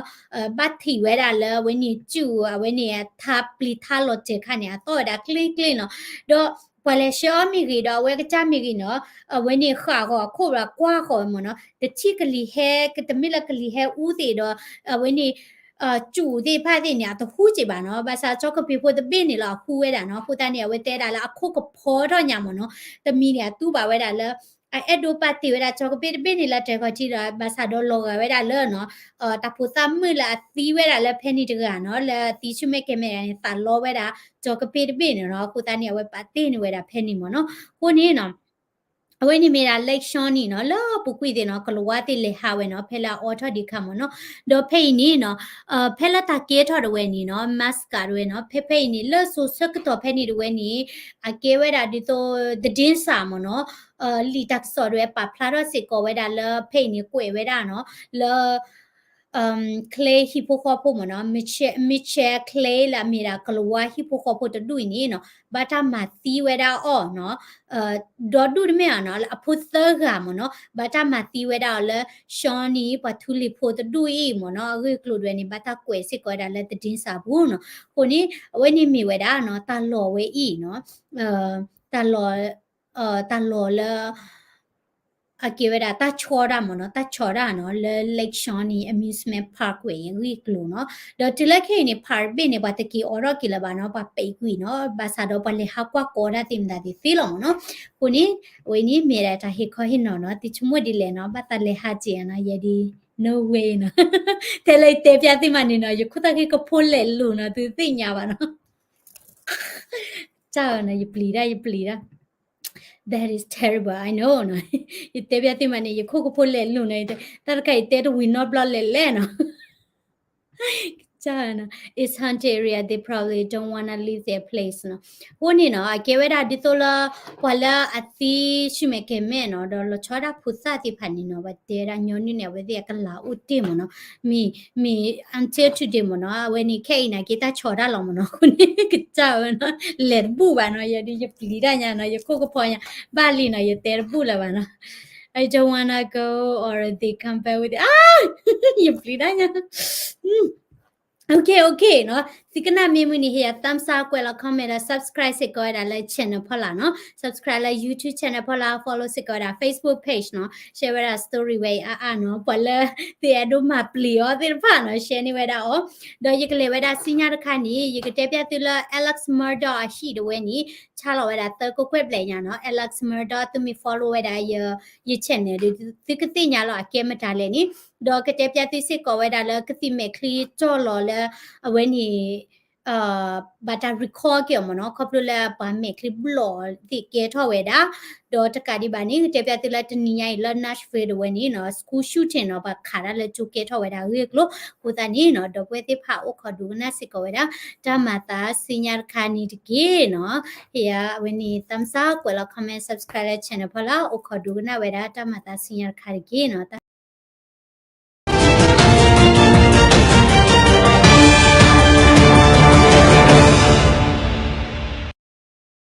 ဘၣ်ထံၣ်ဝဲဒၣ်လၢအဝဲန့ၣ်စူၣ် အဝဲန့ၣ်ထါပျံၤထါလီၤတဲာ်ခါန့ၣ် အသီၣ်ဝဲဒၣ်ချ့ချ့နီၤ, ဒီးပှၤလဲၤဆှၢအီၤမ့ၢ်ဂ့ၤဒီး အဝဲကစၢ်မ့ၢ်ဂ့ၤနီၤ အဝဲန့ၣ်ဃၣ်ဂီၤအခိၣ်ဒီးကွၢ်ဃီၤဝဲမ့ၢ်နီၤ တထံၣ်ကလံၤဟဲ တမ့ၢ်လၢကလံၤဟဲအူသ့ၣ်ဒီး အဝဲန့ၣ် စူၣ်သ့ၣ်တဖၣ်သ့ၣ်န့ၣ် အတဟူက့ၤဘၣ်နီၤ, ဘၣ်ဆၣ်ကၠီကပ့ၤဖိတဘ့ၣ်န့ၣ်လီၤအဟူဝဲဒၣ်နီၤ, အဃိသတးန့ၣ် အဝဲတဲဒၣ်လၢအခိၣ်ကဖီထီၣ်ညါမ့ၢ်နီၤ, တမံၤန့ၣ် အတူၢ်ဘၣ်ဝဲဒၣ်လၢ အအဲၣ်ဒိးပာ်တ့ၢ်ဝဲဒၣ်ကၠီကပ့ၤတဘ့ၣ်န့ၣ်လၢတြဲၤခီၣ်ထံးဒီး ဘၣ်ဆၣ်ဒီးလီၤဂာ်ဝဲဒၣ်လၢနီၤ တၢ်ဖိသၣ်မုၣ်လၢအသံဝဲဒၣ်လၢဖဲန့ၣ်တဂၤနီၤ လၢအသံဆူၣ်မဲာ်ကဲၤမဲာ်ဒၣ်န့ၣ် သးလီဝဲဒၣ်ကၠီကပ့ၤတဘ့ၣ်န့ၣ်နီၤ, အဃိသတးန့ၣ် အဝဲပာ်တ့ၢ်န့ၢ်ဝဲဒၣ်ဖဲန့ၣ်မ့ၢ်နီၤ, အဃိန့ၣ်နီၤ အဝဲန့ၣ်မ့ၢ်ဒၣ် Lake Shawnee နီၤ လၢပူၤကွံာ်သ့ၣ်နီၤ ကလၤဝါသ့ၣ်လဲၤဟးဝဲနီၤ ဖဲလၢအအိးထီၣ်ဒံးခါမ့ၢ်နီၤ, ဒီးဖဲအံၤန့ၣ်နီၤ ဖဲလၢတၢ်ကဲထီၣ်ဒၣ်ဝဲန့ၣ်နီၤ Musk ဒၣ်ဝဲနီၤ ဖဲဖဲအံၤန့ၣ် လၢစိၤဆၢကတီၢ်ဖဲန့ၣ်ဒၣ်ဝဲန့ၣ် အကဲဝဲဒၣ်ဒ်သိး သတင်းစာ မ့ၢ်နီၤ လံာ်တၢ်ကစီၣ်ဒၣ်ဝဲပာ်ဖျါထီၣ်စ့ၢ်ကီးဝဲဒၣ်လၢဖဲအံၤန့ၣ် ကွဲးဝဲဒၣ်နီၤ လၢ Clay ဟံၣ်ဖိဃီဖိမ့ၢ်နီၤ Mitchell Clay လၢအမ့ၢ်ဒၣ်ကလၤဝါဟံၣ်ဖိဃီဖိတဒူၣ်အံၤန့ၣ်နီၤ ဘၣ်တၢ်မၤသံဝဲဒၣ်အီၤနီၤ ဒီဒူၣ်တမ့ၢ်ဧါနီၤ လၢအဖိသၢဂၤမ့ၢ်နီၤ ဘၣ်တၢ်မၤသံဝဲဒၣ်အီၤလၢ Shawnee ပှၤထူလံၤဖိတဒူၣ်အံၤမ့ၢ်နီၤ အဂ့ၢ်အကျိၤဒၣ်ဝဲန့ၣ် ဘၣ်တၢ်ကွဲးစ့ၢ်ကီးဝဲဒၣ်လၢ သတင်းစာ ပူၤနီၤ အဃိန့ၣ် အဝဲန့ၣ်မ့ၢ်ဝဲဒၣ်နီၤ တၢ်လီၢ်ဝဲအံၤနီၤ တၢ်လီၢ် တၢ်လီၢ်လၢ အကဲဝဲဒၣ်တၢ်ဆီတၢ်မ့ၢ်နီၤ, တၢ်ဆီတၢ်နီၤ လၢ Lakeshore န့ၣ် amusement park ဝဲအံၤအဂ့ၢ်အကျိၤနီၤ. ဒီးတုၤလၢခဲအံၤန့ၣ် park ဘ့ၣ်န့ၣ် ပှၤတက့ၤအိးထီၣ်က့ၤလၢၤဘၣ်နီၤ, ပှၤပဲာ်ကွံာ်နီၤ, ဘၣ်ဆၣ်ဒီးပှၤလဲၤဟးကွၢ်ကီတၢ်သ့ၣ်မတၤသ့ၣ်သ့လီၤမ့ၢ်နီၤ. အဃိန့ၣ် အဝဲန့ၣ်မ့ၢ်ဒၣ်တၢ်ဟ့ၣ်ခီဟ့ၣ်နီၤနီၤ, သုဆိကမိၣ်ဒ်လဲၣ်နီၤ, ဘၣ်သးလဲၤဟးက့ၤနီၤ, ယဲဒ် no way နီၤ, ထဲလၢယတဲပျးသုမးန့ၣ်နီၤ, ယခိၣ်သၣ်ဃံကဖိလဲၣ်လိၤနီၤ, သုသ့ၣ်ညါဘၣ်နီၤ. တၢ်နီၤ, ယပျံၤတၢ်, ယပျံၤတၢ်. That is terrible, I know နီၤ. ယတဲပျးသုမးန့ၣ် ယခိၣ်ကဖိလဲၣ်လိၤနီၤ, တၢ်တခါအံၤတဲတဝံၤနီတဘျီလဲၣ်လဲၣ်နီၤ. ကစၢ်နီၤ, it's haunted area, they probably don't wanna leave their place နီၤ. အဃိန့ၣ်နီၤ, အကဲဝဲဒၣ်ဒ်သိးလၢ ပှၤလၢအသံဆူမဲာ်ကဲၤမဲာ်နီၤ, ဒီးလီၤဆီဒၣ်ဖိသၣ်သ့ၣ်တဖၣ်န့ၣ်နီၤ, ပတဲဝဲဒၣ်ညီနုၢ်န့ၣ် အဝဲသ့ၣ်အကလၤအိၣ်တ့ၢ်မ့ၢ်နီၤ. မ့ၢ် မ့ၢ် until today မ့ၢ်နီၤ, အဝဲန့ၣ်ခဲအံၤန့ၣ် က့ၤတၢ်ဆီတၢ်လီၤမ့ၢ်နီၤ. အဃိန့ၣ် ကစၢ်ဝဲနီၤ, လဲၤတဘူၣ်ဘၣ်နီၤ, ယဲဒ်ယပျံၤတၢ်ညါနီၤ, ယခိၣ်ကဖိညါ, ဘၣ်လံနီၤ, ယတဲတဘူၣ်လၢၤဘၣ်နီၤ. I don't wanna go or they come back with it. ယပျံၤတၢ်ညါ. Okay, okay နီၤ, သုကနၣ်မ့ၢ်မုာ်န့ၣ် ဟ့ၣ်ယၤ thumbs up ကွဲးလီၤ comment ဒီး subscribe စ့ၢ်ကီးဝဲဒၣ်လၢ channel ဖီလာ်နီၤ, subscribe လၢ YouTube channel ဖီလာ်, follow စ့ၢ်ကီးဝဲဒၣ် Facebook page နီၤ, share ဝဲဒၣ် story ဝဲအံၤအါအါနီၤ, ပှၤလၢ သ့ၣ်အဲၣ်ဒိးမၤပျံၤအီၤသ့ၣ်တဖၣ်နီၤ, share န့ၢ်ဝဲဒၣ်အီၤ. ဒီးယကလဲၤဝဲဒၣ်ဆူညါတခါန့ၣ် ယကတဲပျးသုလၢ Alex Murdaugh အဟံၣ်တဝဲန့ၣ် ဆါလီၤဝဲဒၣ်သၢကကွဲၢ်ဘျဲၣ်ညါနီၤ, Alex Murdaugh သုမ့ၢ် follow ဝဲဒၣ်ယ ယ channel ဒီး သုကသ့ၣ်ညါလီၤအကဲမတၤလဲၣ်န့ၣ်, ဒီးကတဲပျးသုစ့ၢ်ကီးဝဲဒၣ်လၢကသံၣ်မဲာ်ချံတီၢ်လီၤလၢ အဝဲန့ၣ် ဘၣ်တၢ် record က့ၤအီၤမ့ၢ်နီၤ, ခီဖျိလၢပှၤမဲာ်ချံဘျီၣ်သ့ၣ်ကဲထီၣ်ဝဲဒၣ်, ဒီးတကးဒံးဘၣ်န့ၣ် ကတဲပျးသုလၢတနံၤညါအံၤလၢ Nashville တဝဲန့ၣ်နီၤ, school shooting နီၤ, ပှၤခးတၢ်လၢကၠိကဲထီၣ်ဝဲဒၣ်အဂ့ၢ်အကျိၤ, အဃိသတးန့ၣ်နီၤ, ဒီပုၢ်ဝဲၢ်သ့ၣ်တဖၣ်အိၣ်ခိးဒိကနၣ်စ့ၢ်ကီးဝဲဒၣ် တၢ်မၤသးဆူညါတခါန့ၣ်တက့ၢ်နီၤ, ဟ့ၣ်ယၤအဝဲန့ၣ် thumbs up ကွဲးလီၤ comment subscribe လၢ channel ဖီလာ်, အိၣ်ခိးဒိကနၣ်ဝဲဒၣ်တၢ်မၤသးဆူညါတခါတက့ၢ်နီၤ.